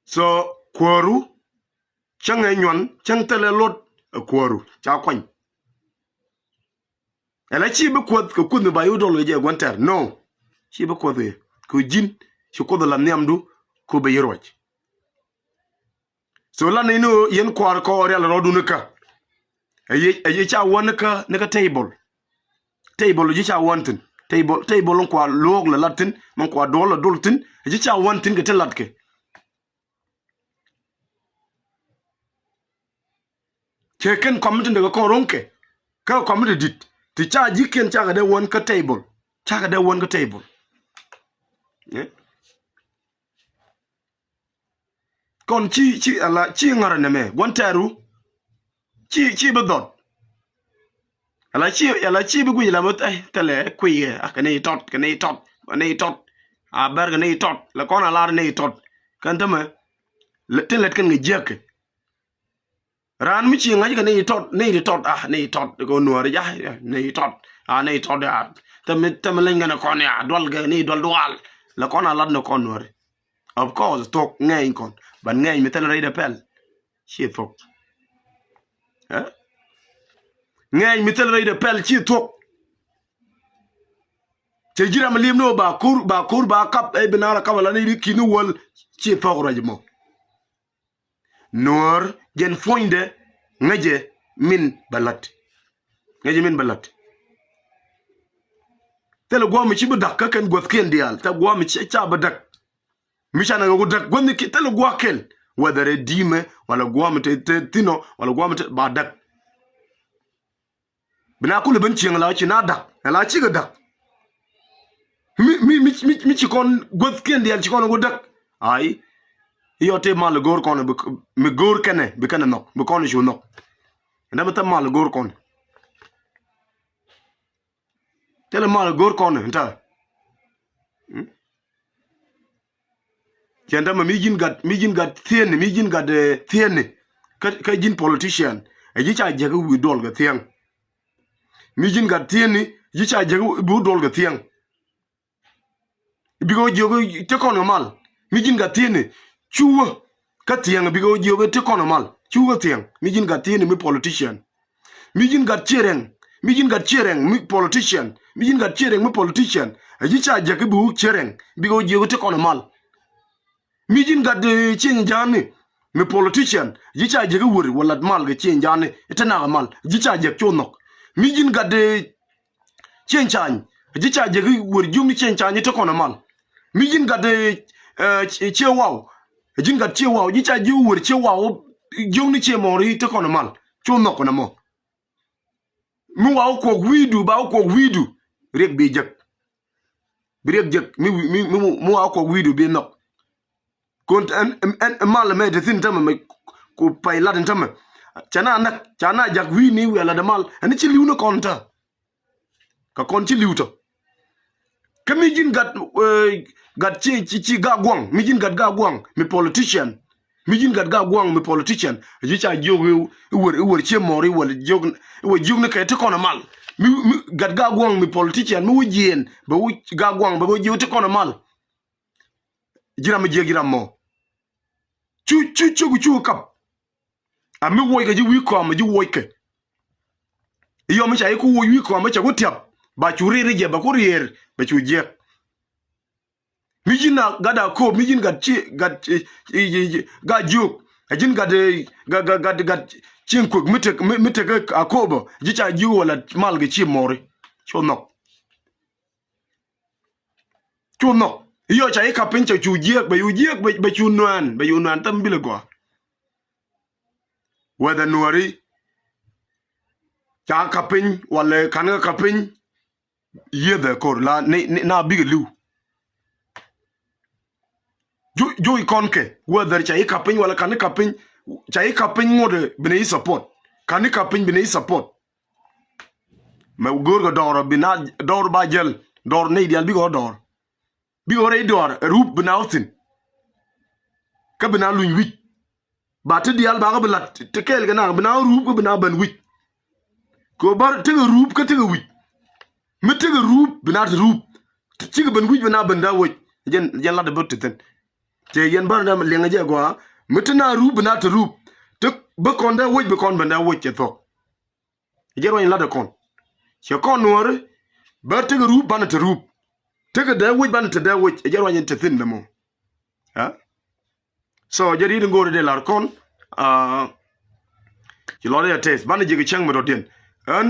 So kuääru cäŋ ɛ nyuan, cäŋ thilɛ lot ɛ kuääru ca kuany. Ɛla ci bi kuäth kɛ kuth mi ba yio̱w dɔl kɛ jɛ gua̱n tɛr. No. Ci bi kuäth kɛ, kɛ ji̱n ci kuoth la nhiamdu ku bɛ yi ruac. So lan ni ni yɛn kuaar kɔ rial rɔɔdun kä. Ɛ yi, ɛ yi ca wan ni kä, ni kä table. Table ji̱ ca wan thi̱n. Table, table in kua luɔk la lat thi̱n, min kua duɔl la dul thi̱n. Ɛ ji̱ ca wan thi̱n kɛ ti lat kɛ. Cɛ kɛn committee dee kɛ kɔn ro̱ŋ kɛ. Kä committee dit. Ti ca ji̱ kiɛn cakɛ dee wan kä table. Cakɛ dee wan kä table. Eh? Kɔn ci, ci, ala, ci ŋarɛ nɛmɛ. Gua̱n tɛru. Ci, ci bi dhɔt. Ala ci, ala ci bi guic la mɛ, eh, thilɛ kui̱ kɛ, a kɛ ni tɔt, kɛ ni tɔt, kɛ ni tɔt. A bɛr kɛ ni tɔt. La kɔn a lar ni tɔt. Kɛn tämɛ. Tin lɛt kɛn kɛ jiäk kɛ. Raan mi ci ŋa̱c kɛ ni tɔt, ni tɔt, ah, ni tɔt, kɛ nuɔri ja, ni tɔt, ah, ni tɔt, ah. Tämɛ, tämɛ leny kɛn kɔn ya, dual kɛ ni dual dual. La kɔn a lat ni kɔn nuɔri. Of course, thuɔk ŋɛny kɔn. But ŋɛny mi thil rɛydɛ pɛl. Ci thuɔk. Eh? Ŋɛny mi thil rɛydɛ pɛl ci thuɔk. Cɛ ji̱ ram a li̱em ni wä ba ko̱r, ba ko̱r, ba kap, ɛ bi naar a kap a la ni ri ki̱n ni wäl. Ci thuɔk ruac mɔ. Nuɔ̱ɔ̱r jɛn puɔ̱nydɛ ŋäcɛ min bɛ la̱t. Ŋäcɛ min bɛ la̱t. Thilɛ gua̱a̱m mi ci bi da̱k kä kɛn guäthkiɛn diaal. Thilɛ gua̱a̱m mi ci ca bi da̱k. Mi ca nɛ ŋɛ ku da̱k guäthni ki thilɛ gua̱a̱ kɛl. Whether ɛ di̱i̱mɛ, wala gua̱a̱m mi te, te thi̱n ɔ, wala gua̱a̱m mi te ba da̱k. Bi na kulɛ ben cieŋ la ci na da̱k, ɛ la cikɛ da̱k. Mi, mi, mi, mi, mi ci kɔn guäthkiɛn diaal ci kɔn ɛ ku da̱k. Ay. Iɔ te mal go̱o̱r kɔn, mi go̱o̱r kɛnɛ, bi kɛnɛ nhɔk, bi kɔn cu nhɔk. Ɛn dämɛ thɛ mal go̱o̱r kɔn. Thilɛ mal go̱o̱r kɔn, ɛn ta. Hmm? Cɛn tämɛ mi ji̱n gat, mi ji̱n gat thieni, mi ji̱n gat, eh, thieni. Kä, kä ji̱n politician. Ɛ ji̱ ca jiäk i̱ wi̱i̱ duɔl kɛ thiäŋ. Mi ji̱n gat thieni, ji̱ ca jiäk i̱ bi wä duɔl kɛ thiäŋ. Bikɛ wä jiök i̱ te kɔn kɛ mal. Mi ji̱n gat thieni. Cu wä kä thiäŋ, bikɛ wä jiök i̱ te kɔn kɛ mal. Cu wä kä thiäŋ. Mi ji̱n gat thieni mi politician. Mi ji̱n gat ciɛ rɛŋ, mi ji̱n gat ciɛ rɛŋ mi politician, mi ji̱n gat ciɛ rɛŋ mi politician. A ji̱ ca jiäk i̱ bi wä ciɛ rɛŋ, bikɛ wä jiök i̱ te kɔn kɛ mal. Mi ji̱n gat, eh, ciɛ nyi ja̱a̱ni mi politician, a ji̱ ca jiäk i̱ wär wä lat mal kɛ ciɛ nyi ja̱a̱ni, i̱ te nak kɛ mal, a ji̱ ca jiäk cu nhɔk. Mi ji̱n gat, eh, ciɛ nyi ca̱ny, a ji̱ ca jiäk i̱ wär jiökni ciɛ nyi ca̱ny i̱ te kɔn kɛ mal. Mi ji̱n gat, eh, eh, ciɛ waw, a ji̱n gat ciɛ waw, a ji̱ ca jiäk i̱ wär ciɛ waw, jiökni ciɛ mɔɔri i̱ te kɔn kɛ mal. Cu nhɔk kɔn ɛmɔ. Mi wa wä kuɔk wi̱i̱du, ba wä kuɔk wi̱i̱du. Riɛk bi jek. Bi riɛk jek. Mi, mi, mi, mi wa wä kuɔk wi̱i̱du bi nhɔk. Kun ɛn, ɛn, ɛn mal mɛ te thi̱n tämɛ mɛ. Ku pay lat in tämɛ. Ca na näk, ca na jak wi̱i̱ni wi̱i̱ a lat in mal. Ɛn ci li̱w ni kɔn tä. Kä kɔn ci li̱w tɔ. Kä mi ji̱n gat, eh, gat ci, ci, ci ga guaŋ. Mi ji̱n gat ga guaŋ. Mi politician. Mi ji̱n gat Gaa Gua̱a̱ŋ mi politician, a ji̱ ca jiök i̱ wër, i̱ wër cie mɔr, i̱ wër jiök, i̱ wër jiök ni kɛ ti kɔn a mal. Mi, mi gat Gaa Gua̱a̱ŋ mi politician, mi wä jiɛɛn, bɛ wä Gaa Gua̱a̱ŋ, bɛ wä jiök ti kɔn a mal. Ji̱ ram mi jiäk ji̱ ram mɔ. Cu, cu, cu, cu kap. A mi wuɔckɛ ji̱ wi̱i̱ kɔam, a ji̱ wuɔckɛ. I̱ yɔm i̱ ca i̱ ku wuɔc wi̱i̱ kɔam, i̱ ca ku tiap. Ba cu riɛr i̱ jɛ, ba ku riɛr, ba cu jiɛk. Mi ji̱n a gat a kop, mi ji̱n gat ci, gat ci, ci, ci, ci, gat jiök. A ji̱n gat, eh, gat, gat, gat, gat cieŋ kuek mi tek, mi, mi tek a kop ɔ. Ji̱ ca jiök wala mal kɛ ci mɔri. Cu nhɔk. Cu nhɔk. I̱ yɔ ca i̱ kap piny ca cu jiɛk, bɛ cu jiɛk, bɛ, bɛ cu nuɛn, bɛ cu nuɛn thäm bilɛ gɔaa. Whether nuɔri ca kap piny, wala kan kap piny. Yieth ɛ kor la ni, ni, na bikɛ li̱w. Ju, ju ikɔn kɛ, whether ca ikap piny wala kan ikap piny, ca ikap piny ŋuɔt ɛ bi ni support. Kan ikap piny bi ni support. Mɛ go̱o̱r kɛ dɔɔr bi na dɔɔr ba jäl, dɔɔr nɛy diaal bikɛ ɣä dɔɔr. Bikɛ ɣä rɛy dɔɔr ɛ rup bi na wä thi̱n. Kä bi na luny wi̱c. Ba ti diaal bakä bi lat ti kɛɛl kɛ nak bi na rup kä bi na ben wi̱c. Kɛ ɣöö bär tekɛ rup kä tekɛ wi̱c. Mi tekɛ rup bi na ti rup. Ti cikɛ ben wi̱c bi na ben dee wec. Jɛn, jɛn lat bä ti thi̱n. Cɛ yɛn bär dee liɛŋɛ jɛ gɔaa. Mi ti na rup bi na ti rup. Ti bi kɔn dee wec bi kɔn ben dee wec cɛ thuɔ̱k. Ɛ jɛ ruany lat ɛ kɔn. Cɛ kɔn nuɔ̱ɔ̱ri. Bär tekɛ rup banɛ te rup. Tekɛ dee wec banɛ te dee wec. Ɛ jɛ ruany te thi̱n nɛ mɔ. Ɛ? So jɛ riet in go̱o̱ri dee lar kɔn. Aa, ci lɔr yɛ tɛth banɛ ji̱ kɛ cäŋ mi dɔ̱diɛn. Ɣän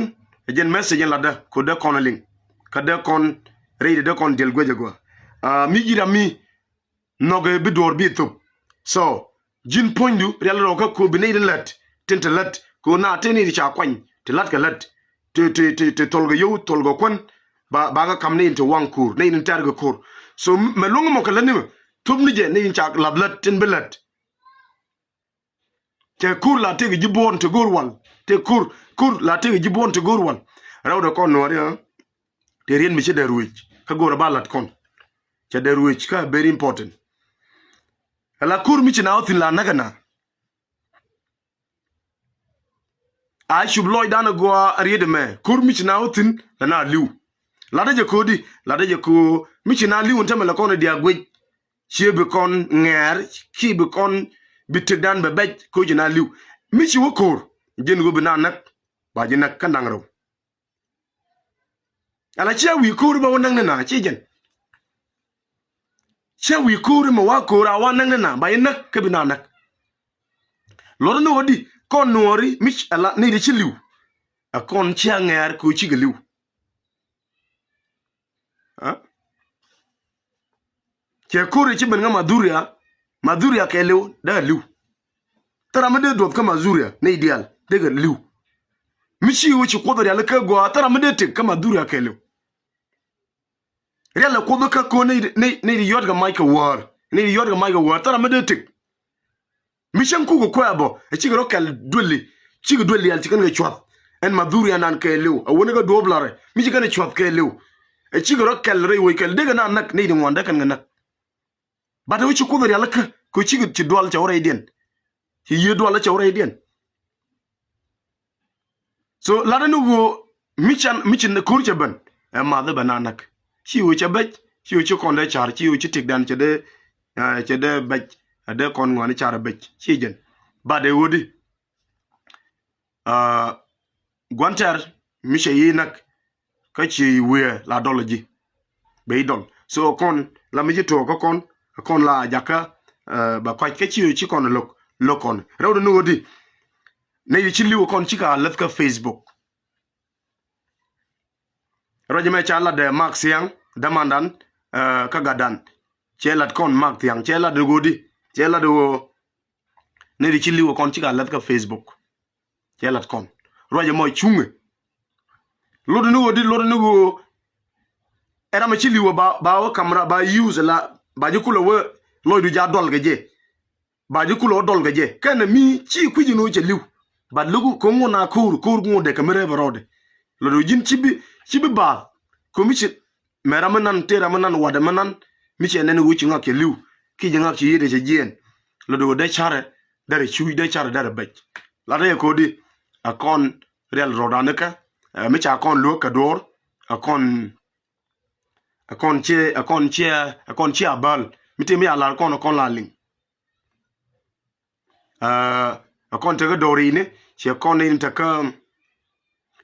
ɛ jɛn message in latdä ko dee kɔn a liŋ. Kä dee kɔn rɛy dee kɔn diɛl guecɛ gɔaa. Aa, mi ji̱ ram mi nhɔk ɛ bi duɔ̱ɔ̱r bi thop. So ji̱n puɔ̱nydu rial rɔɔkä ko bi nɛy tin lät tin te lät ko na te nɛy ti ca kuany ti la̱t kɛ lät ti, ti, ti, ti thol kɛ yio̱w thol kɛ kuän. Ba, ba kɛ kam nɛy tin te waŋ ko̱o̱r nɛy tin tɛ̈r kɛ ko̱o̱r. So mɛ luäŋ mɔ kɛ lät ni mɛ thop ni jɛ nɛy tin ca lath lät tin bi lät. Tɛ kur la tëëkɛ ji̱ buɔ̱ɔ̱r tɛ go̱o̱r wal. Tɛ kur, kur la tëëkɛ ji̱ buɔ̱ɔ̱r tɛ go̱o̱r wal. Rɛwdɛ kɔn nuɔ̱ɔ̱ri ɣä. Tɛ riet mi cä dee ruëc kä go̱o̱rɛ ba lat kɔn. Cä dee ruëc kä very important. Ala kur mi ci na wä thi̱n la näk ɛna. A cup lɔcdan a gɔaa a riet ɛmɛ kur mi ci na wä thi̱n la na li̱w. Latdä jɛ ko̱o̱di, latdä jɛ ko̱o̱ mi ci na li̱w ɛn tämɛ la kɔn a diaak guec. Ciɛ bi kɔn ŋɛɛr, ciɛ bi kɔn bi tëkdan bɛ bɛc ko̱ ji̱ na li̱w. Mi ci wä ko̱r ji̱n ɣöö bi na näk ba ji̱ näk kä naŋ rɛw. Ala ciɛ wi̱i̱ ko̱r bä wä näk ni na ciɛ jɛn. Ciɛ wi̱i̱ ko̱r mɛ wa ko̱r a wa näk ni na ba ji̱ näk kä bi na näk. Luɔt ni wä di kɔn nuɔɔri mi ala ni di ci li̱w. A kɔn ciɛ ŋɛɛr ko̱ cikɛ li̱w. Cɛ ko̱ri ci ben ŋa madhuria. Madhuria kɛ liw dee liw. Thara mi dee duɔth kä madhuria ni dial dee kɛ liw. Mi ci wä ci kuoth rial kä gɔaa thara mi dee tek kä madhuria kɛ liw. Rial ɛ kuoth kä ko̱ ni ni ni di yɔt kɛ mac kɛ wäär ni di yɔt kɛ mac kɛ wäär thara mi dee tek. Mi cäŋ kukɛ kuɛ bɔ ɛ cikɛ rɔ kɛl dueli. Cikɛ duel diaal ci kɛn kɛ cuath. Ɛn madhurianan kɛɛliw ɛ wäni kɛ duɔ̱ɔ̱p larɛ mi ci kɛn ɛ cuath kɛɛliw. Ɛ cikɛ rɔ kɛl rɛy wec kɛl dee kɛ na näk nɛy di ŋuan dee kɛn kɛ näk. Bat ɛ wä ci kuoth rial kä kɛ cikɛ ci dual cɛ wä rɛydiɛn. Ci yiee dual cɛ wä rɛydiɛn. So latdä ni ɣöö mi can mi ci ko̱r cɛ ben ɛ math ɛ ben a näk. Ci ɣöö cɛ bɛc ci ɣöö ci kɔn dee car ci ɣöö ci tikdan cɛ dee cɛ dee bɛc. Ɛ dee kɔn ŋuani car ɛ bɛc ci jɛn. Bat ɛ ɣöödi gua̱n tɛr mi cɛ yi näk. Kä ci wiee la dɔl ji̱. Bɛ yi dɔl so kɔn la mi ji̱ tuɔɔk kä kɔn. Kɔn la jakä bɛ kuac kä ci ɣöö ci kɔn lo̱k lo̱k kɔn rɛwdɛ ni ɣöödi. Nɛy ci li̱w kɔn ci ka läth kä Facebook. Ruac mɛ ca lat dɛ Mark Thiaŋ dämandan kä gatdan. Cɛ lat kɔn Mark Thiaŋ cɛ lat ɣöödi cɛ lat ɣöö nɛy ci li̱w kɔn ci ka läth kä Facebook. Cɛ lat kɔn ruac mɔ cuŋɛ. Lot ni ɣöödi lot ni ɣöö ɛ ram ci li̱w ba ba wä kamra ba use la ba ji̱ kulɛ wä lɔcdu ja dɔl kɛ jɛ. Ba ji̱ kulɛ wä dɔl kɛ jɛ kɛnɛ mi ci kui̱c in ɣöö cɛ li̱w. Bat lo̱k ko̱ŋ ŋun a ko̱o̱r ko̱o̱r ŋun dɛ kɛ mi rɛp rɔɔdɛ. Lɔ do̱ ji̱n ci bi ci bi baath ko̱ mi ci mɛ ram mi nan tëë ram mi nan watdɛ mi nan. Mi cɛ nɛn ɣöö ci ŋak cɛ li̱w kiɛ ci ŋak ci yiëëdɛ cɛ jiɛɛn. Lɔ do̱ dee carɛ derɛ cuc, dee carɛ derɛ bɛc. Latdä yɛ kodi a kɔn riɛl rɔɔdan kä, ɛ, mi ca kɔn luäk kɛ duɔ̱ɔ̱r, a kɔn, a kɔn ciɛ, a kɔn ciɛ, a kɔn ciɛ a bäl. Mi ti mi a lar kɔn, a kɔn la liŋ. Ɛ, a kɔn tekä do̱ri ni, ciɛ kɔn ni tekä,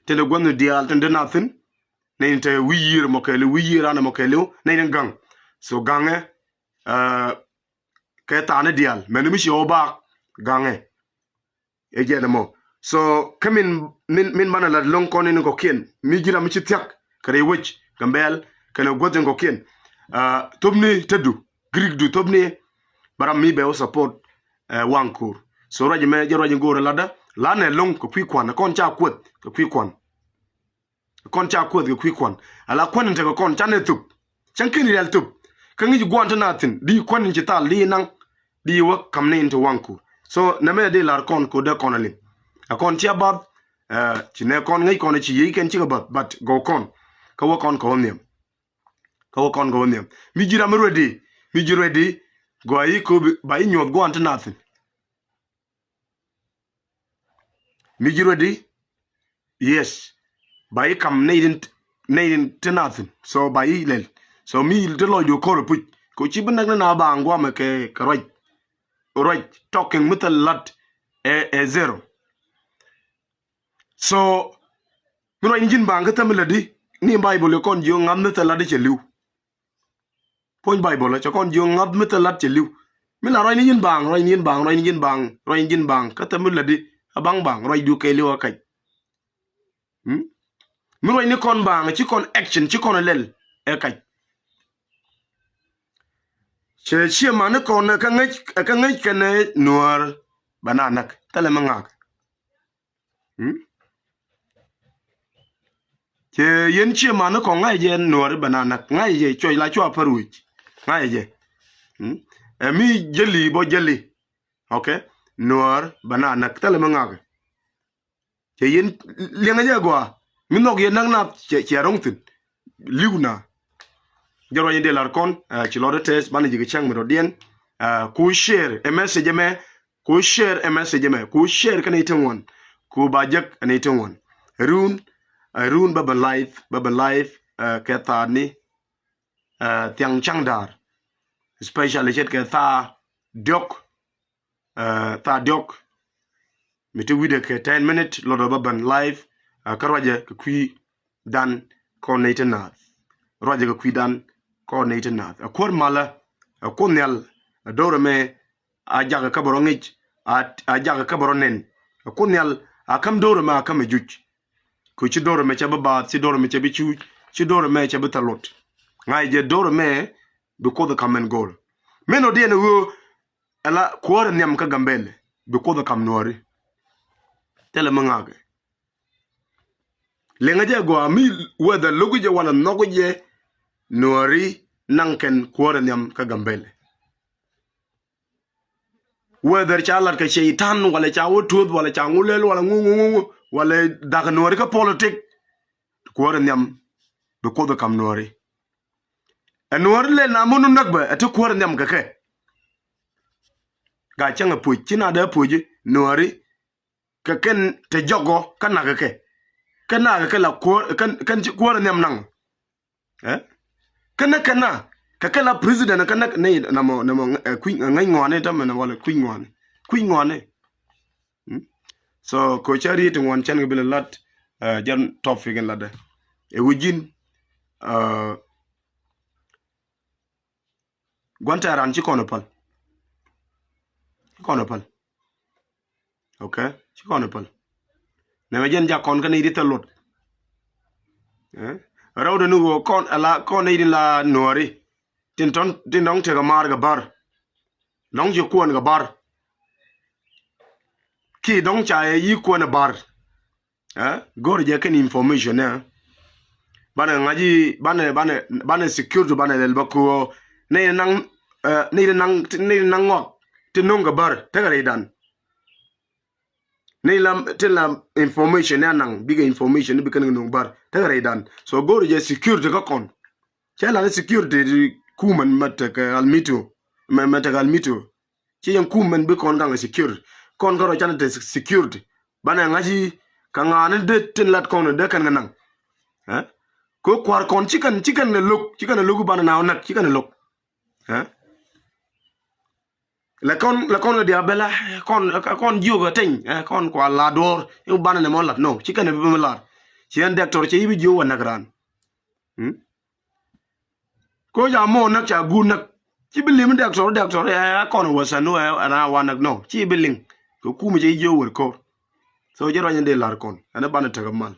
tende gua̱n diaal, tende nathin, ni te wi̱i̱ yiër mɔ kɛɛliw, wi̱i̱ yiër an mɔ kɛɛliw, ni gaŋ. So gaŋɛ, ɛ, kɛ thaani diaal, mɛn mi ci ɣɔw baak, gaŋɛ. Ɛ jɛn ɛmɔ. So, kä min, min, min banɛ lat lo̱ŋ kɔn in kɔkiɛn, mi ji̱ ram mi ci thia̱k kɛ rɛy wec Gambɛl kɛnɛ guäth in kɔkiɛn. Ɛ, thopni tetdu, Greek du thopni, ba ram mi bɛ wä support, ɛ, Waŋkur. So, ruac mɛ, jɛ ruac in go̱o̱rɛ latdä, lanɛ lo̱ŋ kɛ kui̱ kuan, kɔn ca kueth kɛ kui̱ kuan. Kɔn ca kueth kɛ kui̱ kuan. Ala kuan in tekɛ kɔn, canɛ thop. Cäŋ kin rial thop. Kä ŋi̱c guan ti na thi̱n. Di kuan in ci thal, di naŋ. Di wä kam ni in ti Waŋkur. So, nɛmɛ di lar kɔn ko dee kɔn a liŋ. A kɔn ci a bath, ɛ, ci nɛ kɔn ŋäc kɔn ci yiey kɛn cikɛ bath, but gɔw kɔn. Kä wä kɔn kɛ wä nhiam. Kä wä kɔn kɛ wä nhiam. Mi ji̱ ram mi ruedi. Mi ji̱ ruedi. Gɔaa yi ko bi, ba yi nyuɔth guan ti na thi̱n. Mi ji̱ ruedi? Yes. Ba yi kam nɛy din, nɛy din ti na thi̱n. So ba yi lɛl. So mi ti lɔcdu kɔr puc. Ko ci bi näk ni na ba ŋuamɛ kɛ, kɛ ruac. Ruac talking mi thil lat ɛ, ɛ zero. So mi ruac ni ji̱n baŋ kä thämi lätdi. Ni Bible kɔn jiök ŋa̱th mi thil lat cɛ li̱w. Puɔ̱ny Baibol cɛ kɔn jiök ŋa̱th mi thil lat cɛ li̱w. Mi la ruacni ji̱n baŋ, ruacni ji̱n baŋ, ruacni ji̱n baŋ, ruacni ji̱n baŋ. Kä thɛm mi lätdi a baŋ baŋ, ruacdu kɛɛliw a kac. Hmm? Mi ruacni kɔn baŋ, ci kɔn action, ci kɔn lɛl ɛ kac. Cɛ ciɛ mani kɔn ɛ kä ŋäc, ɛ kä ŋäc kɛnɛ Nuäär bɛ na näk. Thilɛ mi ŋa̱k. Hmm? Cɛ yɛn ciɛ mani kɔn ŋa̱c jɛ Nuääri bɛ na näk. Ŋa̱c jɛ cuɔc la cua pär wec. Ŋa̱c jɛ. Hmm? Ɛ mi jäli bɔ jäli. Okay? Nuäär bɛ na näk. Thilɛ mi ŋa̱k. Cɛ yɛn liɛŋɛ jɛ gɔaa. Mi nhɔk yɛn näk nath cɛ, cɛ ro̱ŋ thi̱n. Li̱w na. Jɛ ruany dee lar kɔn, ɛ, ci lɔt ɛ tɛth, banɛ ji̱ kɛ cäŋ mi dɔ̱diɛn. Ɛ, ku share ɛ message ɛmɛ, ku share ɛ message ɛmɛ, ku share kɛnɛ itiŋ wan, ku ba jek ɛnɛ itiŋ wan. Run, ɛ, run bä bä live, bä bä live, ɛ, kɛ thaani, ɛ, thiaŋ caŋ da̱a̱r. Especially ce̱tkɛ thaa diɔ̱k, ɛ, thaa diɔ̱k. Mi ti wi̱dɛ kɛ ten minute, lɔt ɛ bä bän live, ɛ, kä ruacɛ kɛ kui̱ dan kɔn nɛy ti naath. Ruacɛ kɛ kui̱ dan kɔn nɛy ti naath. Ɛ kuäär malä, ɛ Kuoth Nhial, ɛ do̱rɛ mɛ a jakä kä bɛ rɔ ŋic, a, a jakä kä bɛ rɔ nɛn. Ɛ Kuoth Nhial a käm do̱rɛ mɛ a käm ɛ juc. Kɛ ci do̱rɛ mɛ cɛ bi baath, ci do̱rɛ mɛ cɛ bi cuuc, ci do̱rɛ mɛ cɛ bi thil luɔt. Ŋa̱c jɛ do̱rɛ mɛ bi Kuoth ɛ ka̱m ɛn go̱o̱l. Min ɔ diɛn ɛ ɣöö ɛla kuäärɛ nhiam kä Gambɛl bi Kuoth ɛ ka̱m Nuääri. Thilɛ mi ŋa̱kɛ. Liŋä jɛ gɔaa mi whether lo̱k jɛ walɛ nhɔk jɛ Nuääri naŋ kɛn kuäärɛ nhiam kä Gambɛl. Whether ca lat kɛ cɛy-tan walɛ ca wä tuɔth walɛ ca ŋu lɛl walɛ ŋu ŋu ŋu ŋu walɛ dhak Nuääri kä politik. Kuäärɛ nhiam bi Kuoth ɛ ka̱m Nuääri. Ɛ Nuääri lɛl na mun näk bä ɛ ti kuäärɛ nhiam kɛ kɛ. Gaa cäŋ ɛ puc ci na dee puc Nuääri kɛ kɛn te jɔkɔ kä nak kɛ kɛ. Kä nak kɛ la kuäär, kɛn, kɛn ci kuäärɛ nhiam naŋ. Ɛ? Kä näk kɛ na kɛ kɛ la president kä näk ni namɔ, namɔ, ɛ, kui̱ ŋäc ŋɔani tämɛ na walɛ kui̱ ŋɔani. Kui̱ ŋɔani. Hmm? So ko cä riet ti ŋuan cɛn kɛ bi lɛ lat, ɛ, jɛn topic in latdɛ. Ɛ wi̱c ji̱n, ɛ, gua̱n tɛ̈ran ci kɔn ɛ päl. Ci kɔn ɛ päl. Okay? Ci kɔn ɛ päl. Nɛmɛ jɛn jak kɔn kä nɛy ti thil luɔt. Ɛ? Rɛwdɛ ni ɣöö kɔn ala kɔn nɛy ti la Nuääri. Tin tɔn, tin dɔ̱ŋ tekɛ maar kɛ bär. Dɔ̱ŋ ci kuɔn kɛ bär. Ki dɔ̱ŋ ca yɛ yi kuɔn ɛ bär. Ɛ? Go̱r jɛ kɛn information ɛ. Banɛ ŋa̱ci, banɛ, banɛ, banɛ security banɛ lɛl bä köö. Nɛy naŋ, ɛ, nɛy naŋ, nɛy naŋ ŋɔak. Ti no̱ŋ kɛ bär. Tekɛ rɛydan. Nɛy la, tin la information ɛ naŋ. Bikɛ information bikɛ no̱ŋ bär. Tekɛ rɛydan. So go̱r jɛ security kä kɔn. Cɛ la ni security ti kumän mɛ tekɛ Almito. Mɛ, mɛ tekɛ Almito. Ci yɛn kum mɛn bi kɔn gaŋ security. Kɔn kärɔ canɛ te security. Banɛ ŋa̱c i̱ kɛ ŋa̱a̱n ni dee tin lat kɔn dee kɛn kɛ naŋ. Ɛ? Kɛ kua̱r kɔn ci kɛn, ci kɛn ɛ lo̱k, ci kɛn ɛ lo̱k i̱ banɛ naw näk, ci kɛn ɛ lo̱k. Ɛ? Lɛ kɔn, lɛ kɔn kɛ diaal bɛ la, kɔn, kɔn jiök ɛ teny, ɛ, kɔn kua la duɔ̱ɔ̱r i̱ banɛ nɛ mɔ lat. No, ci kɛn ɛ bi mi lat. Ci ɛn dɛktɔr ci i̱ bi jiök wä näk raan. Hmm? Ko ca mɔ näk ca guut näk. Ci bi lim dɛktɔr, dɛktɔr ɛ kɔn wä sanu ɛ na wa näk nɔ. Ci bi liŋ. Kɛ kum ci jiök wër ko̱r. So jɛ ruany dee lar kɔn. Ɛn banɛ tekɛ mal.